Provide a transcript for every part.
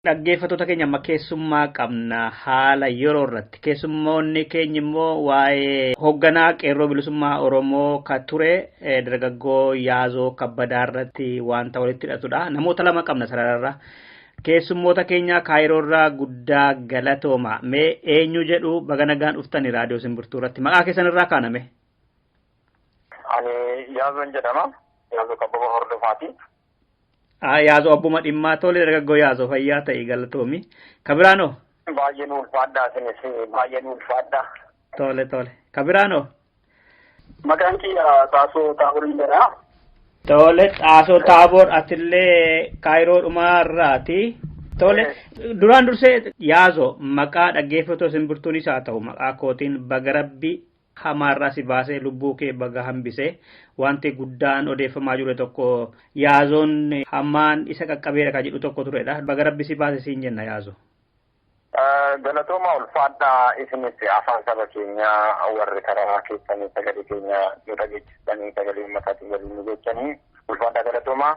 Dhaggeeffattoota keenya, amma keessummaa qabna haala yeroo irratti. Keessummoonni keenya immoo waa'ee hoogganaa Qeerroo Bilisummaa Oromoo ka ture dargaggoo Yaazoo Kabbadaa irratti wanta walitti hidhatudha. Namoota lama qabna sarararra. Keessummoota keenya Kaayiroo irraa guddaa galatooma. Mee eenyu jedhu, baga nagaan dhuftani Raadiyoo Simbirtuu irratti. Maqaa keessan irraa kaaname. Ani Yaazoon jedhama. Yaazoo Kabbaba Hordofaati. Yaazoo abbuma dhimmaa. Tole, dargaggoo Yaazoo, fayyaa ta'e, galatoomi. Kabiraanoo? Baay'ee nu ulfaadha isinis, baay'ee nu ulfaadha. Tole. Kabiraanoo? Maqaan kiyya Xaasoo Taaborin jedhama. Tole, Xaasoo Taaboor, atillee Kaayiroo dhumaarraati. Tole, duraan dursee Yaazoo, maqaa dhaggeeffattoota Simbirtuunis haa ta'u maqaa kootiin baga Rabbi hamaarraa si baasee lubbuu kee baga hambisee. Wanti guddaan odeeffamaa jiru tokko Yaazoon hamaan isa qaqqabeera kan jedhu tokko turedha. Baga Rabbi si baase siin jenna, Yaazoo. Galatooma, ulfaadhaa isinis, afaan saba keenyaa warri karaa keessanii sagalee keenya nu dhageessistanii sagalee uummataatiin waliin nu gochanii, ulfaadhaa, galatooma.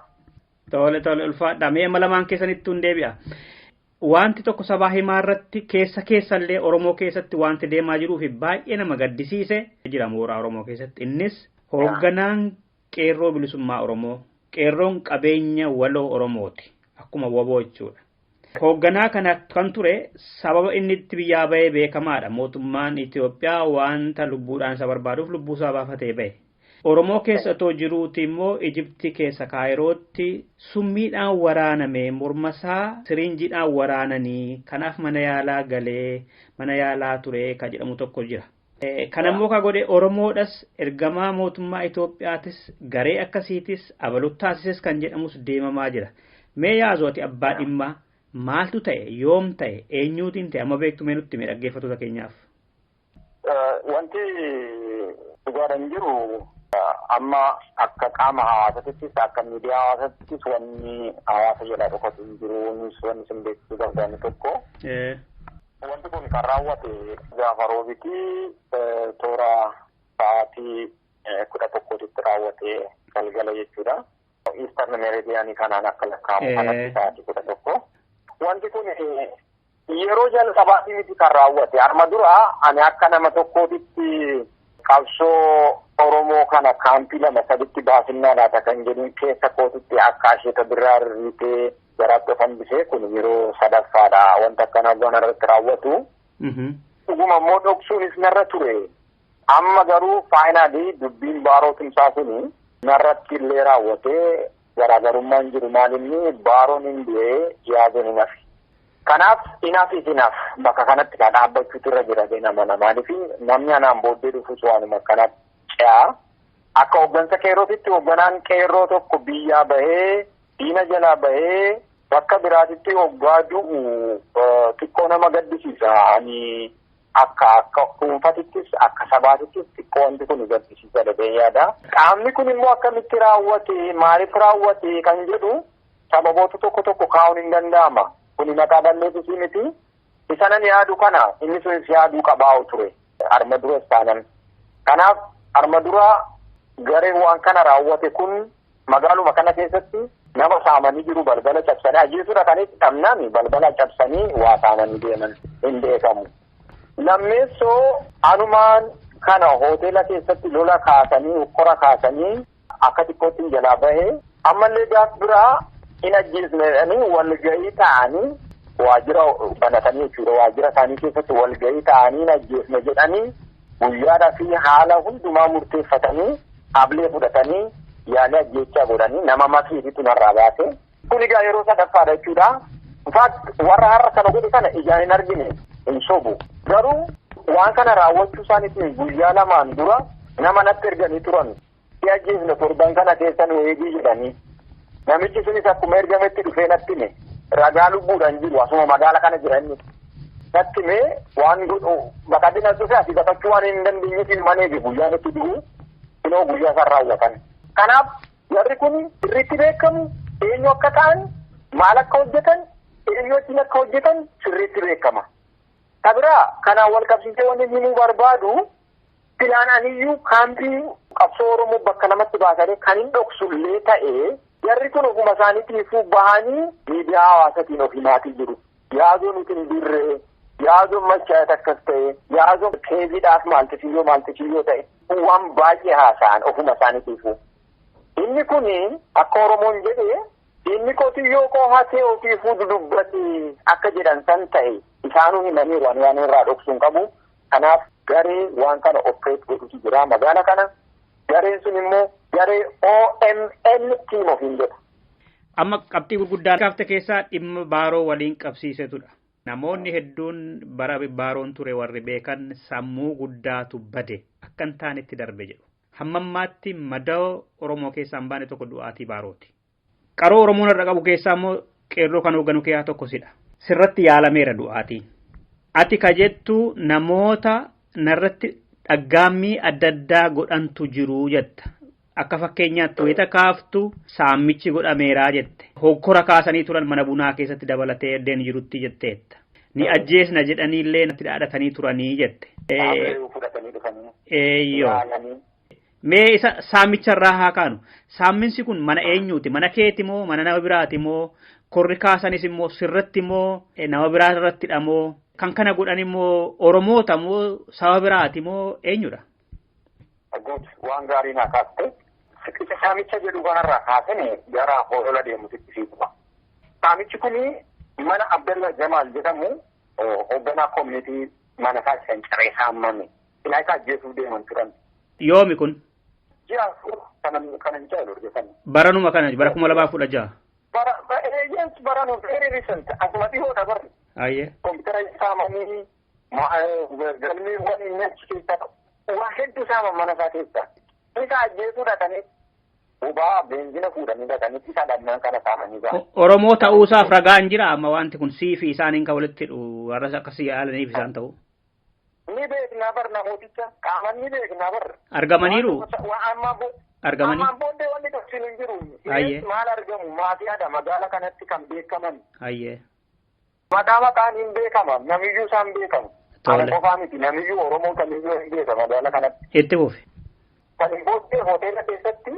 Tole, ulfaadhaa. Mee amma lamaan keessanittuu hin deebi'a. Wanti tokko sabaa himaa irratti keessa keessallee Oromoo keessatti wanti deemaa jiruu fi baay'ee nama gaddisiise jira mooraa Oromoo keessatti. Innis hoogganaan Qeerroo Bilisummaa Oromoo, Qeerroon qabeenya waloo Oromooti, akkuma WABOO jechuudha. Hoogganaa kana kan ture sababa inni itti biyyaa bahee beekamaadha. Mootummaan Itoophiyaa wanta lubbuudhaan isa barbaaduuf lubbuu isaa baafatee bahe. Oromoo keessa otoo jiruuti immoo Ijiptii keessa Kaayirootti summiidhaan waraaname, mormasaa siriinjiidhaan waraananii, kanaaf mana yaalaa galee mana yaalaa ture kan jedhamu tokko jira. Kanammoo ka godhe Oromoodhas, ergamaa mootummaa Itoophiyaatis, garee akkasiitis abalut taasises kan jedhamus deemamaa jira. Mee Yaazoo, ati abbaa dhimmaa, maaltu ta'e, yoom ta'e, eenyuutiin ta'e, amma beektu mee nutti himi dhaggeeffattoota keenyaaf. Wanti dhugaadhaan jiru, amma akka qaama hawaasatittis akka miidiyaa hawaasatittis wanni hawaasa jalaa dhokatu hin jiru. Nus wanni isin beeksisuu barbaannu tokko. Wanti kun kan raawwate gaafa Roobitii toora sa'aatii 11tti raawwate, galgala jechuudha. Eastern Meridian kanaan akka lakkaa'amu kanatti sa'aatii 11. Wanti kun yeroo jalqabaatii miti kan raawwate. Harma dura ani akka nama tokkootitti qabsoo Oromoo kana kaampii lama saditti baasinnaa laata kan jedhuun keessa kootitti akka asheeta birraa rirriitee garaatti of hambisee, kun yeroo sadaffaadha wanta akkanaa waan irratti raawwatu. Dhuguma immoo dhoksuunis narra ture. Amma garuu finally dubbiin Baaroo Tumsaa suni narratti illee raawwatee, garaagarummaan jiru maalinni Baaroon hin du'ee, Yaazoon hin hafe. Kanaaf enough is enough, bakka kanatti kan dhaabbachuutu irra jira nama. Maaliif namni anaan booddee dhufus waanuma akkanatti ce'aa. Akka hooggansa qeerrootitti hoogganaan qeerroo tokko biyyaa bahee, diina jalaa bahee bakka biraatitti hoggaa du'u xiqqoo nama gaddisiisa. Ani akka dhuunfatittis akka sabaatittis xiqqoo wanti kun gaddisiisa jedhee yaada. Qaamni kun immoo akkamitti raawwate, maaliif raawwate kan jedhu sababoota tokko tokko kaa'uun hin danda'ama. Kuni maqaa balleessisii miti. Isa nan yaadu kana inni sunis yaaduu qabaa'u ture. Arma duras taanan. Kanaaf arma dura gareen waan kana raawwate kun magaaluma kana keessatti nama saamanii jiru, balbala cabsanii ajjeesuudha kan itti dhabnaan balbala cabsanii waa saamanii deeman hin beekamu. Lammeessoo anumaan kana hoteela keessatti lola kaasanii, hokkora kaasanii akka xiqqootti jalaa bahe. Ammallee gaaf biraa hin ajjeesne jedhanii walgahii ta'anii waajjira banatanii jechuudha. Waajjira isaanii keessatti walgahii ta'anii hin ajjeesne jedhanii guyyaadhaa fi haala hundumaa murteeffatanii hablee fudhatanii yaalii ajjeechaa godhanii nama masiifitu narraa baase. Kun egaa yeroo sadaffaadha jechuudha. In fact, warra har'a kana godhe kana ijaan hin argine, hin sobu. Garuu waan kana raawwachuu isaaniitiin guyyaa lamaan dura nama natti erganii turan. "Si ajjeesne, torban kana keessa nu eegii" jedhanii. Namichi sunis akkuma ergametti dhufee natti hime. Ragaa lubbuudhaan jiru, asuma magaala kana jira inni. Natti hime, waan godhu baqadina as dhufe, asii baqachuu waan hin dandeenyeef ilmaan eege guyyaan itti du'u kunoo guyyaa isaan raawwatan. Kanaaf warri kun sirriitti beekamu, eenyu akka ta'an, maal akka hojjetan, eenyu wajjin akka hojjetan sirriitti beekama. Kabiraa kanaan wal qabsiisee wanni himuu barbaadu, filaan aniyyuu kaampii qabsoo Oromoo bakka lamatti baasanii kan hin dhoksullee ta'ee Jarri kun ofuma isaaniitiifuu bahanii miidiyaa hawaasatiin of himaatii jiru. Yaazoon nuti hin dirree, yaazoon machaa'et akkas ta'e, yaazoon keeziidhaaf maaltisiyyoo maaltisiyyoo ta'e waan baay'ee haasa'an ofuma isaaniitiifuu. Inni kun akka Oromoon jedhe inni qotiyyoo koo hatee ofiifuu dudubbate akka jedhan san ta'e isaanuu himaniiru ani waan irraa dhoksuu hin qabu. Kanaaf garee waan kana operate godhutu jira magaala kana. Gareen sun immoo garee OMN team ofiin jedha. Amma qabxii gurguddaa kaafte keessaa dhimma Baaroo waliin qabsiisetudha. Namoonni hedduun bara Baaroon ture warri beekan sammuu guddaatu bade akka hin taanetti darbe jedhu. Hamma ammaatti madoo Oromoo keessaa hin baane tokko du'aatii Baarooti. Qaroo Oromoon irra qabu keessaa immoo qeerroo kan hoogganu keessaa tokko sidha. Sirratti yaalameera du'aatiin. Ati ka jettu namoota narratti dhaggaammii adda addaa godhantu jiru jetta. Akka fakkeenyaatti wayita kaaftu saammichi godhameeraa jette. Hokkora kaasanii turan mana bunaa keessatti dabalatee eddeen jirutti jetteetta. Ni ajjeesna jedhanii illee natti dhaadhatanii turanii jette. Eeyyoo. Mee isa saamicha irraa haa kaanu. Saamminsi kun mana eenyuuti? Mana keeti moo mana nama biraati moo? Korri kaasanis immoo sirratti moo nama biraa irrattidha moo? Kan kana godhan immoo Oromoota moo saba biraati moo eenyudha? Good, waan gaarii naa kaaste. Isa saamicha jedhu kanarraa kaasanii gara holola deemutitti fiiguma. Saamichi kuni mana Abdalla Jamaal jedhamu hoogganaa community mana isaa kan caree saamame. Silaa isa ajjeesuuf deeman turan. Yoomi kun? Ji'a 4 kana hin caalu hojjetan. Baranuma kana bara 2016. Bara yes, baranu very recent, asuma dhiyoodha barri. Ayyee. Kompiitara saamanii, galmeewwan inni achi keessa waa hedduu saaman mana isaa keessa. Isa ajjeesuu dhaqanii boba'aa beenzina fuudhanii dhaqanii isa dhannaan kana saamanii ba'an. Oromoo ta'uusaaf ragaan jira amma wanti kun sii fi isaaniin kan walitti hidhu warra akkasii yaalaniif isaan ta'u. Ni beeknaa bar, namooticha qaaman ni beeknaa bar. Argamaniiru. Argamanii. Ammaan booddee wanni dhoksinu hin jiru. Maal argamu maafiyaadha magaala kanatti kan beekaman. Maqaa maqaan hin beekama, namiyyuu isaan beekamu. Ana qofaa miti, namiyyuu Oromoo kamiyyuu hin beeka magaala kanatti. Itti fufi. Kan booddee hoteela keessatti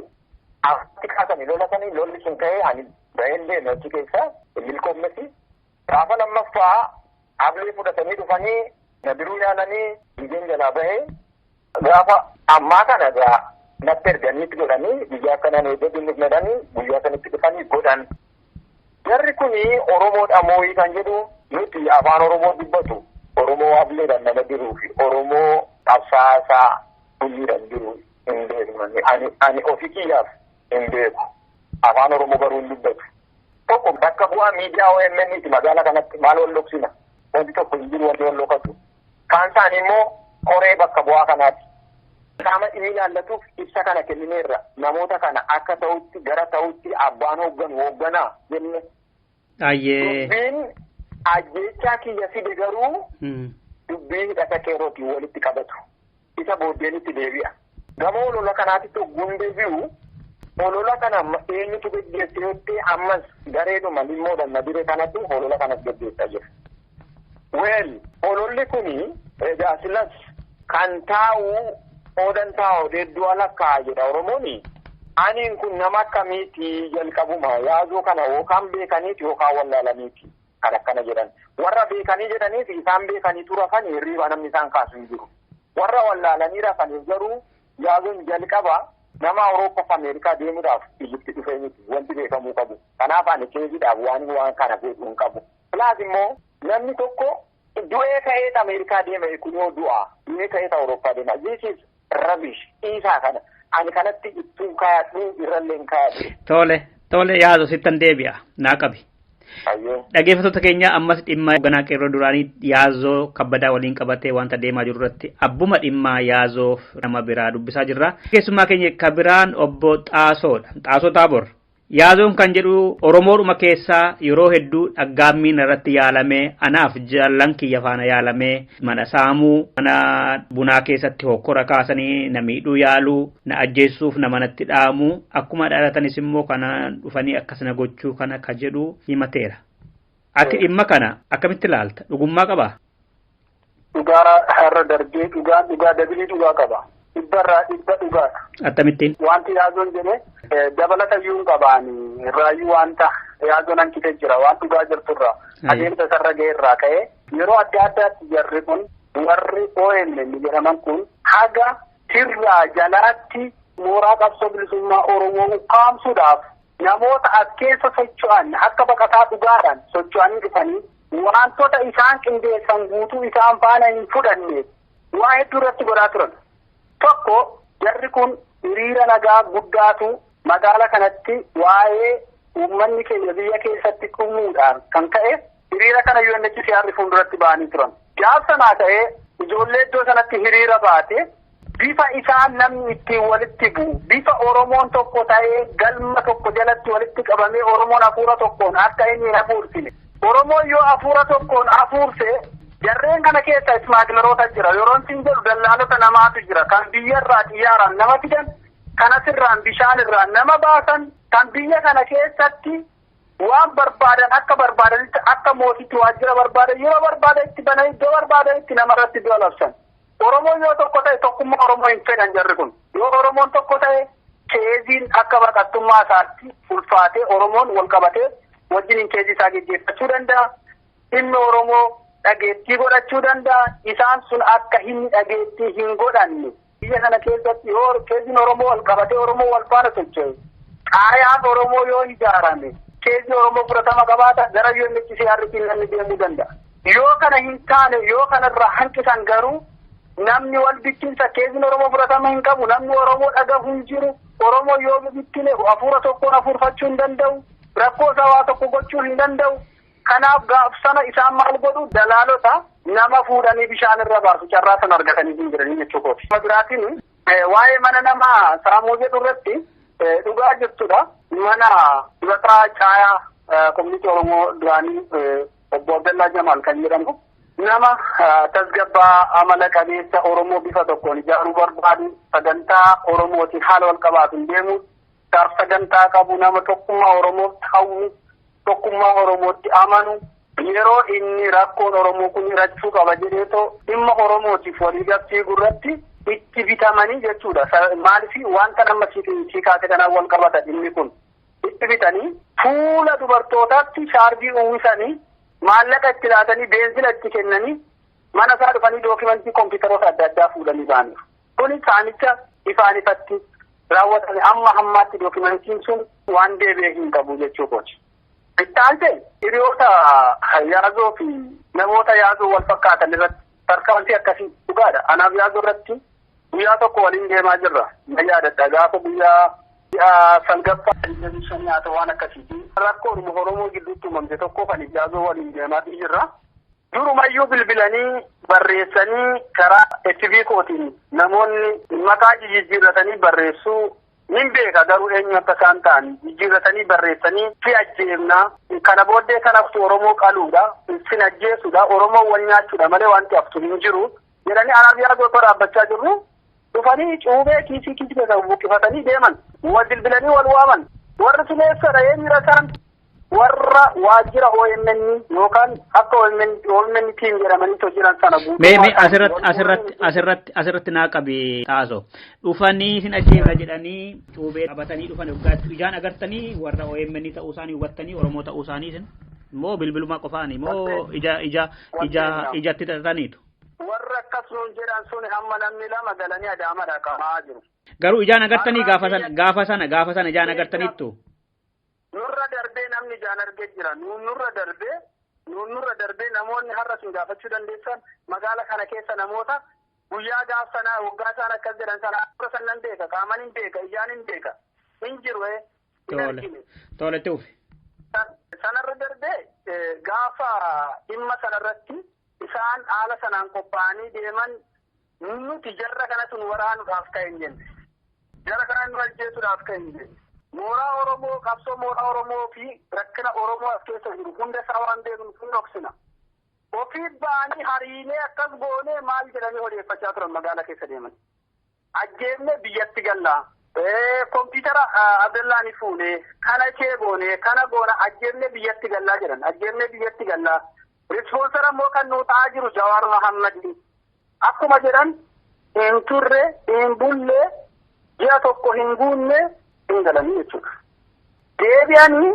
akkatti kaasanii lolatanii lolli sun ka'ee ani baheen deeme achi keessa milkoomnesi. Gaafa lammaffaa ablee fudhatanii dhufanii na biruu yaalanii biyyoon jalaa bahee gaafa ammaa kana egaa natti erganiitti godhanii guyyaa akkanaan eegee jedhanii guyyaa sanitti dhufanii godhan. Jarri kuni Oromoodha mooyii kan jedhu nuti afaan Oromoo dubbatu Oromoo ableedhaan nama jiruu fi Oromoo qabsaasaa guyyiidhaan jiru hin beeknu. Ani ofii kiyyaaf hin beeku. Afaan Oromoo garuu hin dubbatu. Tokko bakka bu'aa miidiyaa OMN ti magaala kanatti, maal wal dhoksina? Wanti tokko hin jiru wanti wal dhokatu. Kaan isaanii immoo koree bakka bu'aa kanaati. Qaama dhimmi ilaallatuuf ibsa kana kennineerra, namoota kana akka ta'utti gara ta'utti abbaan hoogganu hoogganaa jenne. Dubbiin ajjeechaa kiyya fide garuu dubbii hidhata qeerrootiin walitti qabatu. Isa booddeenitti deebi'a. Gama olola kanaatitti ogguun deebi'u, olola kana eenyutu geggeesse jettee, ammas gareedhuma limmoodhaan na dire kanatu olola kanas geggeessaa jira. Well, ololli kuni egaa silas kan taa'u oodan taa'u deedduu alakkaa'a jedha Oromooni. Aniin kun nama akkamiiti jalqabuma yaazoo kana yookaan beekaniiti yookaan wallaalaniiti kan akkana jedhan. Warra beekanii jedhaniif isaan beekaniitu rafanii hirriibaa namni isaan kaasu hin jiru. Warra wallaalanii rafaniif garuu yaazoon jalqaba nama Awurooppaa fi Ameerikaa deemuudhaaf Ijipti dhufee miti wanti beekamuu qabu. Kanaaf ani keeziidhaaf waan kana godhu hin qabu. Plus immoo namni tokko du'ee ka'eet Ameerikaa deema, kun yoo du'a du'ee ka'eet Awurooppaa deema. This is rubbish. Dhiisaa kana. Ani kanatti ittuu kaayadhu irrallee hin kaayadhu. Tole, tole, yaazo sittan deebi'a. Naa qabi. Dhaggeeffattoota keenya, ammas dhimma hoogganaa qeerroo duraanii Yaazoo Kabbadaa waliin qabatee wanta deemaa jiru irratti abbuma dhimmaa Yaazoof nama biraa dubbisaa jirra. Keessumaa keenya kabiraan obbo Xaasoodha. Xaasoo Taabor. Yaazoon kan jedhu Oromoodhuma keessaa yeroo hedduu dhaggaammiin irratti yaalamee anaaf jaallan kiyya faana yaalamee mana saamuu, mana bunaa keessatti hokkora kaasanii na miidhuu yaaluu, na ajjeessuuf nama natti dhaamuu, akkuma dhalatanis immoo kana dhufanii akkasina gochuu kana ka jedhu himateera. Ati dhimma kana akkamitti ilaalta? Dhugummaa qabaa? Dhugaa har'a darbee dhugaan dhugaa dabilii dhugaa qaba. Dhibbarraa dhibba dhugaadha. Akkamittiin? Wanti yaazoon jedhee dabalata iyyuu hin qabaani. Irraayyuu wanta yaazoon hanqisee jira waan dhugaa jirturraa adeemsa sarara ga'e irraa ka'ee yeroo adda addaatti jarri kun warri OMN jedhaman kun haga sirraa jalaatti mooraa qabsoo bilisummaa Oromoo ukkaamsuudhaaf namoota as keessa socho'an akka baqataa dhugaadhaan socho'anii dhufanii wantoota isaan qindeessan guutuu isaan faana hin fudhanne waa hedduu irratti godhaa turan. Tokko, jarri kun hiriira nagaa guddaatu magaala kanatti waa'ee uummanni keenya biyya keessatti dhumuudhaan kan ka'e hiriira kana UNHCR fuulduratti ba'anii turan. Gaaf sanaa ta'ee ijoollee iddoo sanatti hiriira baate bifa isaan namni ittiin walitti bu'u, bifa Oromoon tokko ta'ee galma tokko jalatti walitti qabamee Oromoon hafuura tokkoon akka inni hin hafuursine. Oromoon yoo hafuura tokkoon hafuurse, jarreen kana keessa smuggleroota jira. Yeroon sin jedhu dallaalota namaatu jira. Kan biyyarraa xiyyaaraan nama fidan, kan asirraan bishaan irraan nama baasan, kan biyya kana keessatti waan barbaadan akka barbaadanitti, akka mootitti waajjira barbaadan yeroo barbaadan itti banan, iddoo barbaadan itti namarratti du'a labsan. Oromoon yoo tokko ta'e, tokkummaa Oromoo hin fedhan jarri kun. Yoo Oromoon tokko ta'e, caseiin akka baqattummaa isaatti ulfaatee Oromoon wal qabatee wajjin caseii isaa geggeeffachuu danda'a. Dhimmi Oromoo dhageettii godhachuu danda'a. Isaan sun akka hin dhageettii hin godhanne. Biyya kana keessatti yoo caseiin Oromoo wal qabatee Oromoo wal faana socho'e, caayaan Oromoo yoo ijaarame, caseii Oromoo fudhatama qabaata, gara UNHCR namni deemuu danda'a. Yoo kana hin taane, yoo kanarraa hanqisan garuu, namni wal bittinsa, caseiin Oromoo fudhatama hin qabu, namni Oromoo dhagahu hin jiru, Oromoo yoo bittine hafuura tokkoon hafuurfachuu hin danda'u, rakkoo isaa waa tokko gochuu hin danda'u. Kanaaf gaaf sana isaan maal godhu? Dalaalota nama fuudhanii bishaan irra baasu, carraa sana argatanii hin jiranii jechuu kooti. Biraatiin waa'ee mana namaa saamuu jedhu irratti dhugaa jirtudha. Mana durataa caayaa community Oromoo duraanii obbo Abdallaa Jamaal kan jedhamu, nama tasgabbaa, amala qabeessa, Oromoo bifa tokkoon ijaaruu barbaadu, sagantaa Oromootiin haala wal qabaatuun deemu, sagantaa qabu, nama tokkummaa Oromoof hawwu, tokkummaa Oromootti amanu, yeroo inni rakkoon Oromoo kun hirachuu qaba jedheetoo dhimma Oromootiif walii fiigu irratti itti bitamanii jechuudha. Maaliif? Wanta nama sii kaase kanaan wal qabata dhimmi kun. Itti bitanii fuula dubartootaatti shaarbii uwwisanii, maallaqa itti laatanii, beenzila itti kennanii, mana isaa dhufanii documentii kompiitaroota adda addaa fuudhanii ba'aniiru. Kuni saamicha ifaan ifatti raawwatame. Amma hammaatti documentiin sun waan deebi'ee hin qabu jechuu kooti. Itti aansee hiriyoota yaazoo fi namoota yaazoo wal fakkaatan irratti tarkaanfii akkasii dhugaadha. Anaaf yaazoo irratti guyyaa tokko waliin deemaa jirra. Na yaadadha, gaafa guyyaa 9ffaa 25 haa ta'u, waan akkasiiti. Rakkoo Oromoo gidduutti uumamte tokko kan yaazoo waliin deemaa jirra. Durumayyuu bilbilanii barreessanii karaa FB kootiin namoonni maqaa jijjiirratanii barreessuu nin beeka, garuu eenyu akka isaan ta'an jijjiirratanii barreessanii, si ajjeefnaa, kana booddee kan haftu Oromoo qaluudha, sin ajjeesuudha, Oromoo wal nyaachuudha malee wanti haftu hin jiru jedhanii, anaaf yaazoo otoo dhaabbachaa jirru dhufanii cuubee kiisii kiisii keessa buqqifatanii deeman. Wal bilbilanii wal waaman. Warri sun eessadha, eenyudha isaan? Warra waajjira OMN yookaan akka OMN team jedhamanii jiran sana. Guutuu. Mee asirratti asirratti asirratti asirratti naa qabi, xaasoo. Dhufanii sin ajjeefna jedhanii cuubee qabatanii dhufan, waggaatti ijaan agartanii warra OMN ta'uu isaanii hubattanii, Oromoo ta'uu isaanii isin moo bilbiluma qofaani moo ija ija ija ijatti xaxataniitu? Warra akkas nuun jedhan sun hamma namni lama galanii Adaamaadha qamaa jiru. Garuu ijaan agartanii gaafa sana gaafa sana gaafa sana ijaan agartaniittu? Nurra darbee namni ijaan argee jira. Nurra darbee, nurra darbee namoonni har'a sun gaafachuu dandeessan, magaala kana keessa namoota guyyaa gaaf sanaa waggaa isaan akkas jedhan sana dura san nan beeka, qaaman hin beeka, ijaan hin beeka, hin jiru. Tole. Tole, itti ufi. Sanarra darbee gaafa dhimma sanarratti isaan haala sanaan qophaa'anii deeman, nuti jarra kanatu nu waraanuudhaaf ka'e hin jenne. Jara kana nu ajjeesuudhaaf ka'e hin jenne. Mooraa Oromoo, qabsoo mooraa Oromoo fi rakkina Oromoo as keessa jiru hunda isaa waan beeknu hin dhoksina. Ofii ba'anii hariinee akkas goonee maal jedhanii odeeffachaa turan magaala keessa deeman. Ajjeefne biyyatti gallaa. Kompiitara Abdallaani fuunee kana ishee goonee kana goona, ajjeefne biyyatti gallaa jedhan, ajjeefne biyyatti gallaa. Sponsor immoo kan nuu ta'aa jiru Jawaar Mahammadi. Akkuma jedhan hin turre, hin bulle, ji'a tokko hin guunne hin galanii jechuudha. Deebi'anii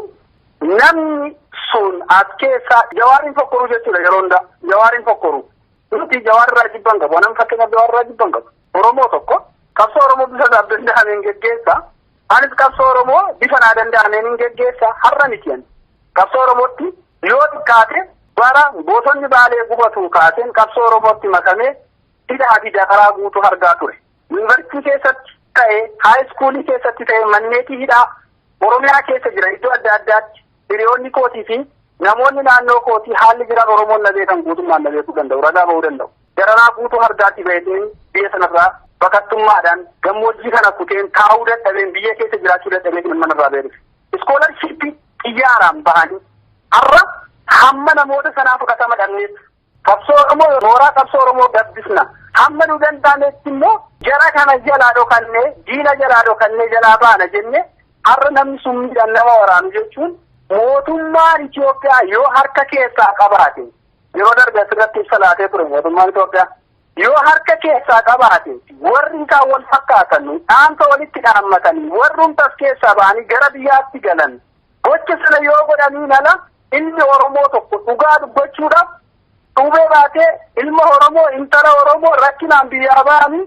namni sun as keessaa Jawaariin fokkoruu jechuudha yeroo hundaa. Jawaariin fokkoruu. Nuti Jawaarraa jibban qabu. Namni fakkeenyaaf Jawaarraa jibban qabu. Oromoo tokko qabsoo Oromoo bifa isaaf danda'ameen geggeessa. Anis qabsoo Oromoo bifa naa danda'ameen hin geggeessa. Har'a miti ani. Qabsoo Oromootti yoo xiqqaate bara gootonni Baalee gubatu kaaseen qabsoo Oromootti makamee hidhaa fi dakaraa guutuu argaa ture. Yuunivarsiitii keessatti ta'ee, haayiskuulii keessatti ta'ee, manneetii hidhaa Oromiyaa keessa jiran iddoo adda addaatti hiriyoonni kootii fi namoonni naannoo kootii haalli jiran Oromoon na beekan guutummaan na beekuu danda'u, ragaa ba'uu danda'u. Dararaa guutuu argaatii baheetiin biyya sanarraa bakattummaadhaan gammoojjii kana kuteen taa'uu dadhabeen, biyya keessa jiraachuu dadhabeen manarraa ba'ee dhufe. Iskoolarshipii xiyyaaraan bahanii har'a hamma namoota sanaa fudhatama dhabneef qabsoo Oromoo, mooraa qabsoo Oromoo gabbisna. Hamma nu danda'ametti immoo jara kana jalaa dhokannee, diina jalaa dhokannee jalaa baana jenne. Har'a namni summiidhaan nama waraanu jechuun mootummaan Itoophiyaa yoo harka keessaa qabaate, yeroo darbe asirratti ibsa laatee ture, mootummaan Itoophiyaa yoo harka keessaa qabaate, warri isaan wal fakkaatan dhaamsa walitti dhaammatanii warrumtas keessaa ba'anii gara biyyaatti galan gocha sana yoo godhanii ala, ilmi Oromoo tokko dhugaa dubbachuudhaaf dhubee baatee ilma Oromoo, intala Oromoo rakkinaan biyyaa ba'anii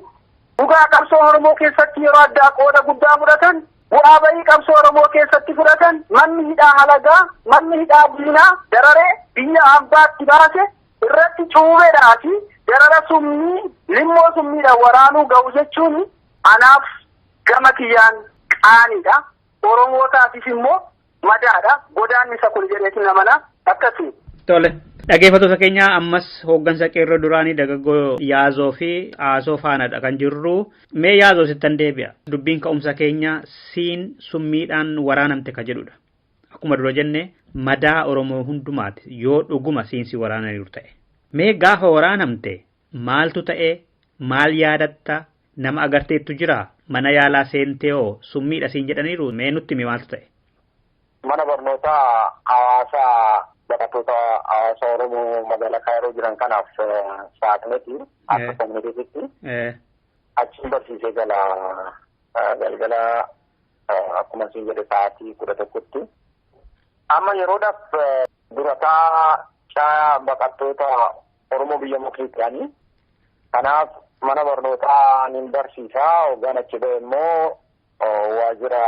dhugaa qabsoo Oromoo keessatti yeroo addaa qooda guddaa fudhatan, bu'aa bahii qabsoo Oromoo keessatti fudhatan, manni hidhaa halagaa, manni hidhaa diinaa dararee biyya abbaatti baase irratti cuubeedhaa fi darara summii, limmoo summiidhaan waraanuu ga'u jechuun anaaf gama kiyyaan qaaniidha. Oromootaafis immoo madaadha. Godaannisa kun jedheetiin amana akkasii. Tole. Dhaggeeffattoota keenya, ammas hooggansa qeerroo duraanii dargaggoo Yaazoo fi Xaasoo faanadha kan jirru. Mee Yaazoo, sittan deebi'a. Dubbiin ka'umsa keenya siin summiidhaan waraanamte ka jedhudha. Akkuma dura jenne madaa Oromoo hundumaati yoo dhuguma siinsi waraananiiru ta'e. Mee gaafa waraanamte maaltu ta'e? Maal yaadatta? Nama agarteettu jira? Mana yaalaa seentee hoo summiidha siin jedhaniiru? Mee nutti himi, maaltu ta'e? Mana barnootaa hawaasaa baqattoota hawaasa Oromoo magaalaa Kaayiroo jiran kanaaf saaqneeti akka koominiitiitti. Achiin barsiisee gala galgala, akkuma siin jedhe, sa'aatii 11tti. Amma yeroodhaaf durataa caa baqattoota Oromoo biyya Masriitti. Kanaaf mana barnootaa nin barsiisaa. Hoggaan achi ba'e immoo waajjira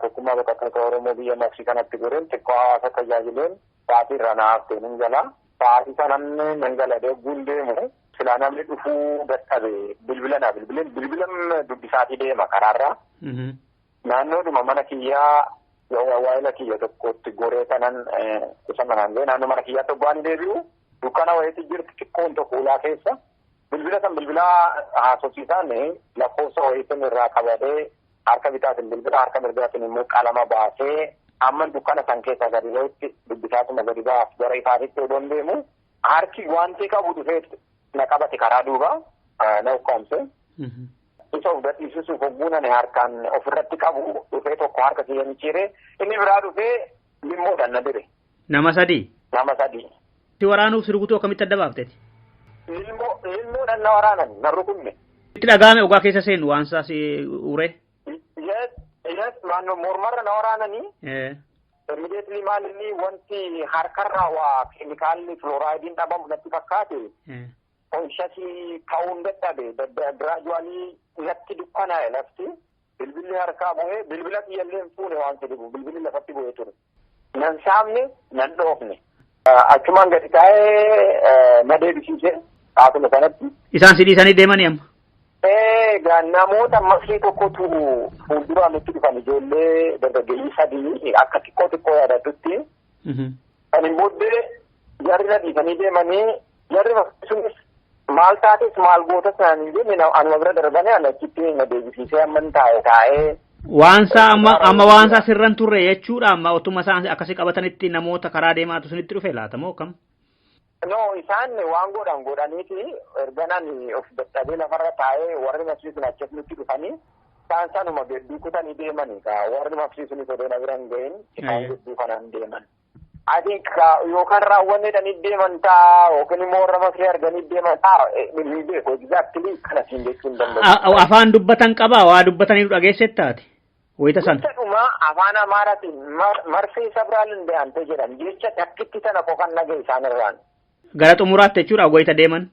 tokkummaa baqattoota Oromoo biyya Masrii kanatti goreen xiqqoo hawaasa tajaajileen sa'aatii irraa na haftee nin gala. Sa'aatii sanan nan gala deegguun deemu silaa namni dhufuu dadhabe, bilbila naa bilbileen, bilbila dubbisaatii deema karaarraa. Naannoodhuma mana kiyyaa waa'ila kiyya tokkotti goree kanan isa manaan ga'e, naannoo mana kiyyaa tokko waan deebi'u dukkana wayiitti jirti xiqqoon tokko ulaa keessa. Bilbila san bilbilaa haasofsiisaan lakkoofsa wayiitiin irraa qabadee, harka bitaatiin bilbila, harka mirgaatiin immoo qalama baasee, amma dukkana san keessa gadi ba'utti dubbisaatuma gadi ba'aaf gara ifaatitti odoon deemu, harki wanti qabu dhufee na qabate, karaa duuba na ukkaamse. Isa of gadhiisisuuf hogguun ani harkaan ofirratti qabu, dhufee tokko harka kiyya micciiree, inni biraa dhufee limmoodhaan na dire. Nama sadii? Nama sadii. Si waraanuuf si rukutuu akkamitti adda baafteeti? Limmoodhaan na waraanan, na rukunne. Itti dhaga'ame ogaa keessa seenu waan isaa si uree? Yes, naannoo mormarra na waraananii. Immediately maal inni wanti harkarraa waa keemikaalli filoraayidiin dhabamu natti fakkaate. Conscious ta'uun dadhabe, gradually natti dukkanaa'e lafti. Bilbilli harkaa bu'ee, bilbila kiyyallee hin fuune, waan dhibu bilbilli lafatti bu'ee ture. Nan saamne, nan dhoofne. Achumaan gadi taa'ee na deebisiise haatuma sanatti. Isaan si dhiisanii deemanii amma? Egaa namoota masrii tokkotu fuulduraan nutti dhufan, ijoollee dargaggeeyyii sadii akka xiqqoo xiqqoo yaadatutti. Kan hin booddee jarri na dhiisanii deemanii, jarri sunis maal taates maal gootas naan hin jenne, anuma bira darbanii ani achitti na deebisiisee amman taa'e taa'ee. Waansaa amma waansaa sirran turre jechuudha, amma otuma isaan akkasii qabatanitti namoota karaa deemaatu sinitti dhufe laata moo kam? No, isaan waan godhan godhaniiti erga ani of dadhabee lafarra taa'ee warri masrii sun achas nutti dhufanii isaan sanuma gidduu kutanii deemanii, warri masrii sunis odoo na bira hin gahin isaan gidduu kanaan deeman. I think yookaan raawwanneedhaan deeman ta'a yookiin immoo warra masrii arganii deeman ta'a hin beeku exactly kana siin jechuu hin danda'u. Afaan dubbatan qabaa waa dubbatanii dhageessettaati. Wayita sana. Jecha afaan Amaaraatiin marsii sabraal hin deemte jedhan jecha takkitti sana qofan dhagaye isaanirraan. Gara xumuraatti jechuudha wayita deeman.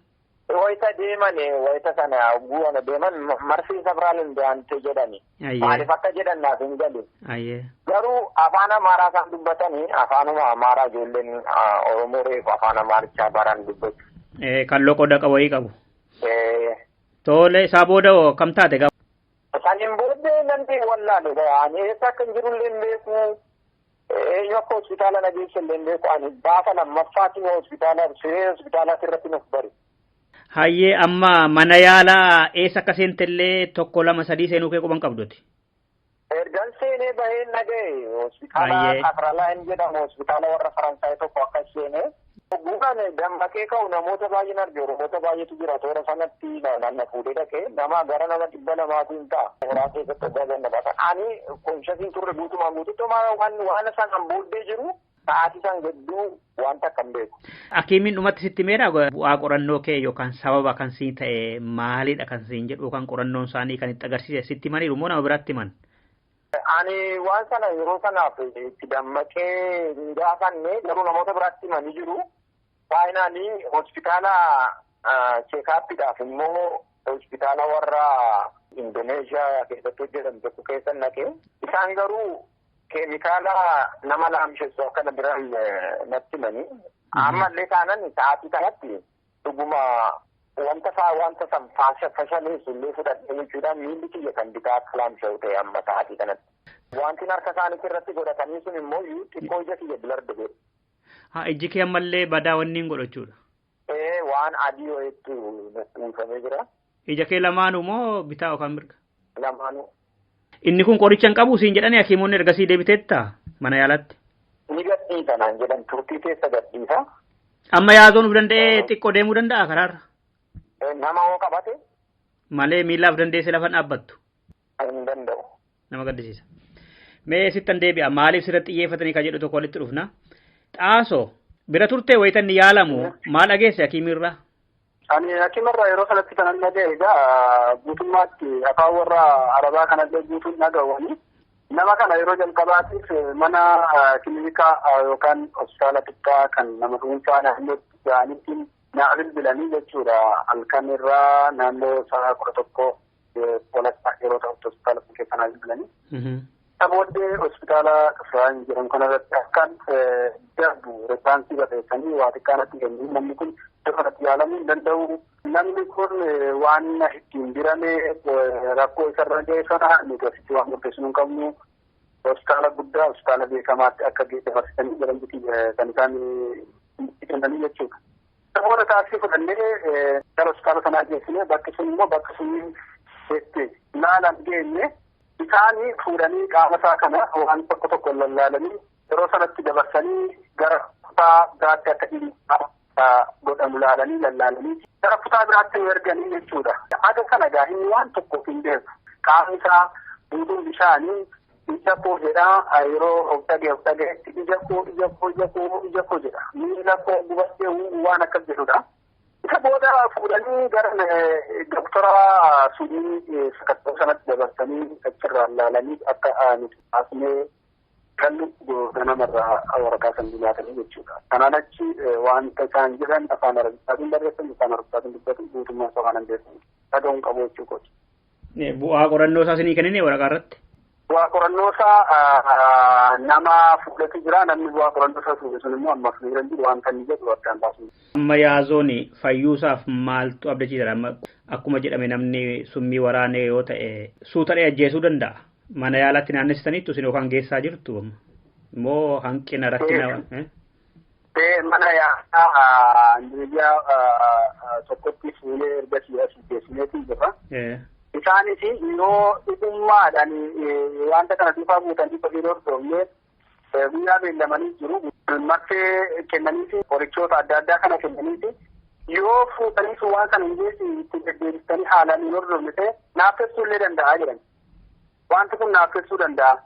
Wayita deeman wayita sana guwana deeman marsii sabraal hin deemte jedhani. Maaliif akka jedhan naaf hin galu. Garuu afaan Amaaraa isaan dubbatanii afaanuma Amaaraa ijoolleen Oromoo reefu afaan Amaarichaa baran dubbatu. Kan loqoda wayii qabu. Tole isaa booda kam taate gaafa? Saniin booddee namni wallaalu ani eessa akka hin jirullee hin beeku. Eenyu akka hospitaala na geesse illee hin beeku. Ani gaafa lammaffaatti hospitaala siree hospitaalaatti irratti nuuf bari. Hayyee amma mana yaalaa eessa akka seentellee tokko lama sadii seenuu kee quban qabduti. Ergan seenee baheen dhagaye hospitaala Afralaa hin jedhamu hospitaala warra Faransaay tokko akka seenee. Guutaan dammaqee ka'u namoota baay'een arge Oromoota baay'eetu jira toora sanatti na fuudhee dhaqee nama gara nama 200 ta'a. Horaa keessatti hoggaa ganna baasan. Ani konshasiin turre guutumaan guututti waan sanaan booddee jiru sa'aatii san gidduu wanta akka hin beeku. Hakiimiin dhumatti sitti meera bu'aa qorannoo kee yookaan sababa kan siin ta'e maalidha kan siin jedhu yookaan qorannoon isaanii kan itti agarsiise sitti himaniiru moo nama biraatti himan? Ani waan sana yeroo sanaaf itti dammaqee hin gaafanne garuu namoota biraatti himanii jiru. Faayinaalii hospitaala cheekaappiidhaaf immoo hospitaala warra Indoneeshiyaa keessatti hojjetan tokko keessa naqe. Isaan garuu keemikaala nama laamshessu akkana biraan natti himanii. Ammallee taanan sa'aatii kanatti dhuguma wanta san fashaleessu illee fudhadhee jechuudhaan miilli kiyya kan bitaa akka laamsha'u ta'e amma sa'aatii kanatti. Wanti harka isaanii irratti godhatanii sun immoo xiqqoo ija kiyya bilarde godhe. Haa ijji kee ammallee badaa wanni hin godhachuudha. Waan adii wayiitu natti uwwifamee jira. Ija kee lamaanuu moo bitaa yookaan mirga? Lamaanuu. Inni kun qoricha hin qabu siin jedhanii hakiimonni ergasii deebiteetta mana yaalaatti. Ni gadhiisa naan jedhan turtii keessa gadhiisa. Amma yaazoon of danda'ee xiqqoo deemuu danda'a karaarra. Nama hoo qabate? Malee miillaaf dandeessee lafa dhaabbattu. Hin danda'u. Nama gaddisiisa. Mee sittan deebi'a maaliif sirratti xiyyeeffatanii kan jedhu tokko walitti dhufna. Xaasoo bira turtee wayitanni yaalamu maal dhageesse hakiimirraa? Ani hakiimarraa yeroo sanatti kan dhaga'e egaa guutummaatti afaan warra Arabaa kanallee guutuun dhaga'uuni. Nama kana yeroo jalqabaatiif mana kilinika yookaan hospitaala xiqqaa kan nama dhuunfaa naannootti ga'anitti naa bilbilanii jechuudha. Halkan irraa naannoo sa'a 11 walakkaa yeroo ta'utti hospitaala sun keessa naa bilbilanii. Booddee hospitaala Qifiraan jedhamu kanarratti akkaan darbu referaansii barreessanii waa xiqqaa natti kennu namni kun iddoo kanatti yaalamuu hin danda'u. Namni kun waan ittiin dirame rakkoo isarra ga'e sana nuti asitti waan murteessinu hin qabnu. Hospitaala guddaa hospitaala beekamaatti akka dabarsitanii jedhamti kan isaan kennanii jechuudha. Booda taaksii fudhannee gara hospitaala sanaa geessine bakki sun immoo bakka sun itti ilaalan geenye. Isaanii fuudhanii qaama isaa kana waan tokko tokko lallaalanii yeroo sanatti dabarsanii gara kutaa biraatti akka dhiibbaa godhamu laalanii lallaalanii gara kutaa biraatti erganii jechuudha. Haga kana egaa inni waan tokkoof hin beeku. Qaamni isaa guutuun bishaanii ija koo jedhaa yeroo of dhaga'etti ija koo ija koo ija koo ija koo jedha. Miila koo gubattee waan akkas jedhudha. Isa booda fuudhanii gara doktora sunii sakattoo sanatti dabarsanii achirraa laalanii akka nuti baasnee gallu ganamarraa waraqaa san nyaatanii jechuudha. Kanaan achi wanta isaan jedhan afaan Arabiffaatiin barreessan afaan Arabiffaatiin dubbatan guutummaa isaa waan hin beeku. Dhaga'uun qabu jechuudha. Bu'aa qorannoo isaa isinii kennine waraqaa irratti? Bu'aa qorannoo isaa nama fuudhetu jira. Namni bu'aa qorannoo isaa fuudhe sun immoo ammaaf nu bira hin jiru waan kan jedhu addaan baasu. Amma yaazoon fayyuusaaf maaltu abdachiisa? Amma akkuma jedhame namni summii waraanee yoo ta'e suutadhee ajjeesuu danda'a. Mana yaalaatti naannessitaniittu isin yookaan geessaa jirtu immoo hanqina rakkina. Mana yaalaa miidiyaa tokkotti fuunee ergasii asii geessineetii jirra. Isaanis yoo dhugummaadhaan wanta kana duukaa buutanii hojii hordofnee guyyaa beellamanii jiru. Martee kennaniifi qorichoota adda addaa kana kennaniifi yoo fuutaniif waan kana hin geessi itti deddeebistanii haalaan hin hordofne ta'e naaffessuu illee danda'a jedhan. Wanti kun naaffessuu danda'a.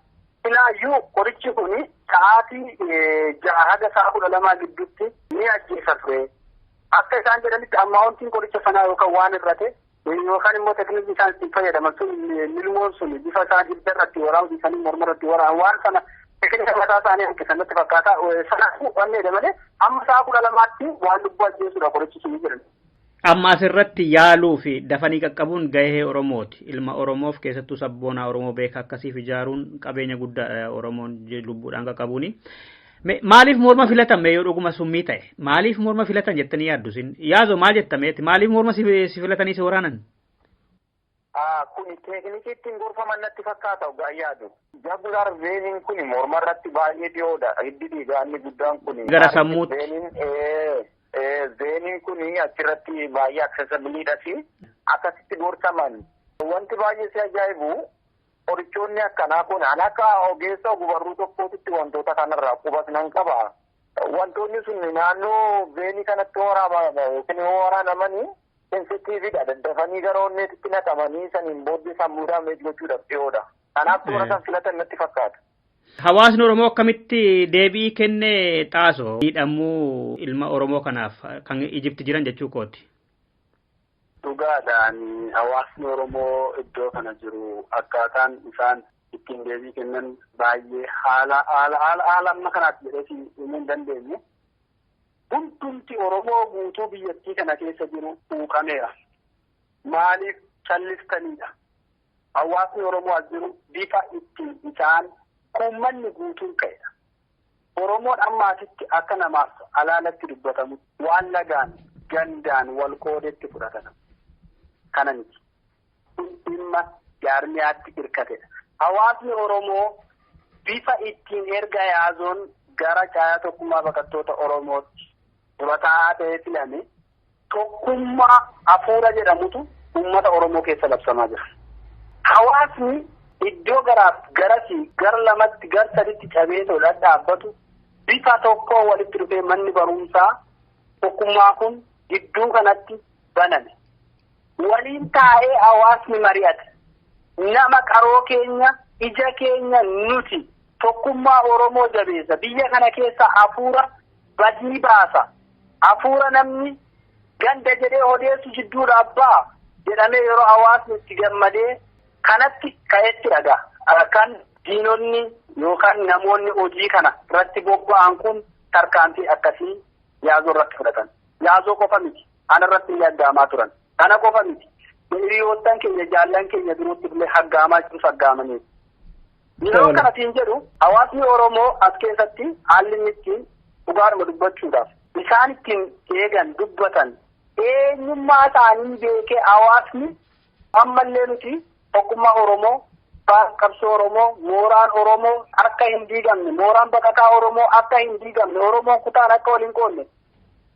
Ilaayyuu qorichi kun sa'aatii 6 haga sa'a 12 gidduutti ni ajjeesa ture. Akka isaan jedhanitti ammaawwantiin qoricha sanaa yookaan waan irrate yookaan immoo teeknikii isaan ittiin fayyadaman sun lilmoon sun bifa isaan hidda irratti waraabuu dhiisanii morma irratti waraaban waan sana teeknika mataa isaanii hanqisan natti fakkaata. Sanaafuu wanni malee amma sa'a 12tti waan lubbuu ajjeesudha qorichi sun jedhan. Amma asirratti yaaluu fi dafanii qaqqabuun gahee Oromooti. Ilma Oromoof keessattuu sabboonaa Oromoo beeka akkasiif ijaaruun qabeenya guddaa Oromoon lubbuudhaan qaqqabuuni. Maaliif morma filatan mee yoo dhuguma summii ta'e? Maaliif morma filatan jettanii yaaddu isin? Yaazoo maal jettameeti? Maaliif morma si filatanii si waraanan? Kuni teeknikii ittiin gorfaman natti fakkaata ogaa yaadu. Jugular veiniin kun morma irratti baay'ee dhiyoodha. Hiddi dhiigaa inni guddaan kun. Gara sammuutti. Veiniin kun achirratti baay'ee accessibleiidha fi akkasitti gorsaman. Wanti baay'ee si ajaa'ibu, qorichoonni akkanaa kun an akka ogeessa ogbarruu tokkootitti wantoota kanarraa qubas nan qaba. Wantoonni sun naannoo veinii kanatti waraabama yookiin yoo waraanamanii sensitiividha. Daddafanii gara onneetitti naqamanii saniin booddee sammuu damage gochuudhaaf dhiyoodha. Kanaaf toora kan filatan natti fakkaata. Hawaasni Oromoo akkamitti deebii kenne, Xaasoo? Miidhamuu ilma Oromoo kanaaf kan Ijipti jiran jechuu kooti. Dhugaadhaan hawaasni Oromoo iddoo kana jiru akkaataan isaan ittiin deebii kennan baay'ee haala haala haala haala amma kanaatti jedhee himuu hin dandeenye. Hundumti Oromoo guutuu biyyattii kana keessa jiru quuqameera. Maaliif callistanidha? Hawaasni Oromoo as jiru bifa ittiin isaan uummanni guutuun ka'edha. Oromoon amma asitti akka namaaf alaalatti dubbatamu waan lagaan gandaan wal qoodetti fudhatama. Kana miti. Dhimma jaarmiyaatti hirkatedha. Hawaasni Oromoo bifa ittiin erga Yaazoon gara caayaa tokkummaa baqattoota Oromootti durataa ta'ee filame tokkummaa hafuura jedhamutu uummata Oromoo keessa labsamaa jira. Hawaasni iddoo garaaf garasii gar lamatti gar saditti cabee dhaabbatu bifa tokko walitti dhufee manni barumsaa tokkummaa kun gidduu kanatti baname. Waliin taa'ee hawaasni mari'ate. Nama qaroo keenya, ija keenya, nuti tokkummaa Oromoo jabeessa. Biyya kana keessa hafuura badii baasa. Hafuura namni ganda jedhee odeessu jidduudha abbaa jedhamee yeroo hawaasni itti gammadee kanatti ka'etti dhagaa. Kan diinonni yookaan namoonni hojii kana irratti bobba'an kun tarkaanfii akkasii Yaazoo irratti fudhatan. Yaazoo qofa miti. Ana irratti illee aggaamaa turan. Kana qofa miti. Hiriyoottan keenya, jaallan keenya birootti illee haggaamaa jirus aggaamaniiru. Yeroo kanatiin jedhu hawaasni Oromoo as keessatti haalli inni ittiin dhugaadhuma dubbachuudhaaf isaan ittiin eegan dubbatan eenyummaa isaanii beekee hawaasni ammallee nuti tokkummaa Oromoo, qabsoo Oromoo, mooraan Oromoo akka hin diigamne, mooraan baqataa Oromoo akka hin diigamne, Oromoon kutaan akka wal hin qoodne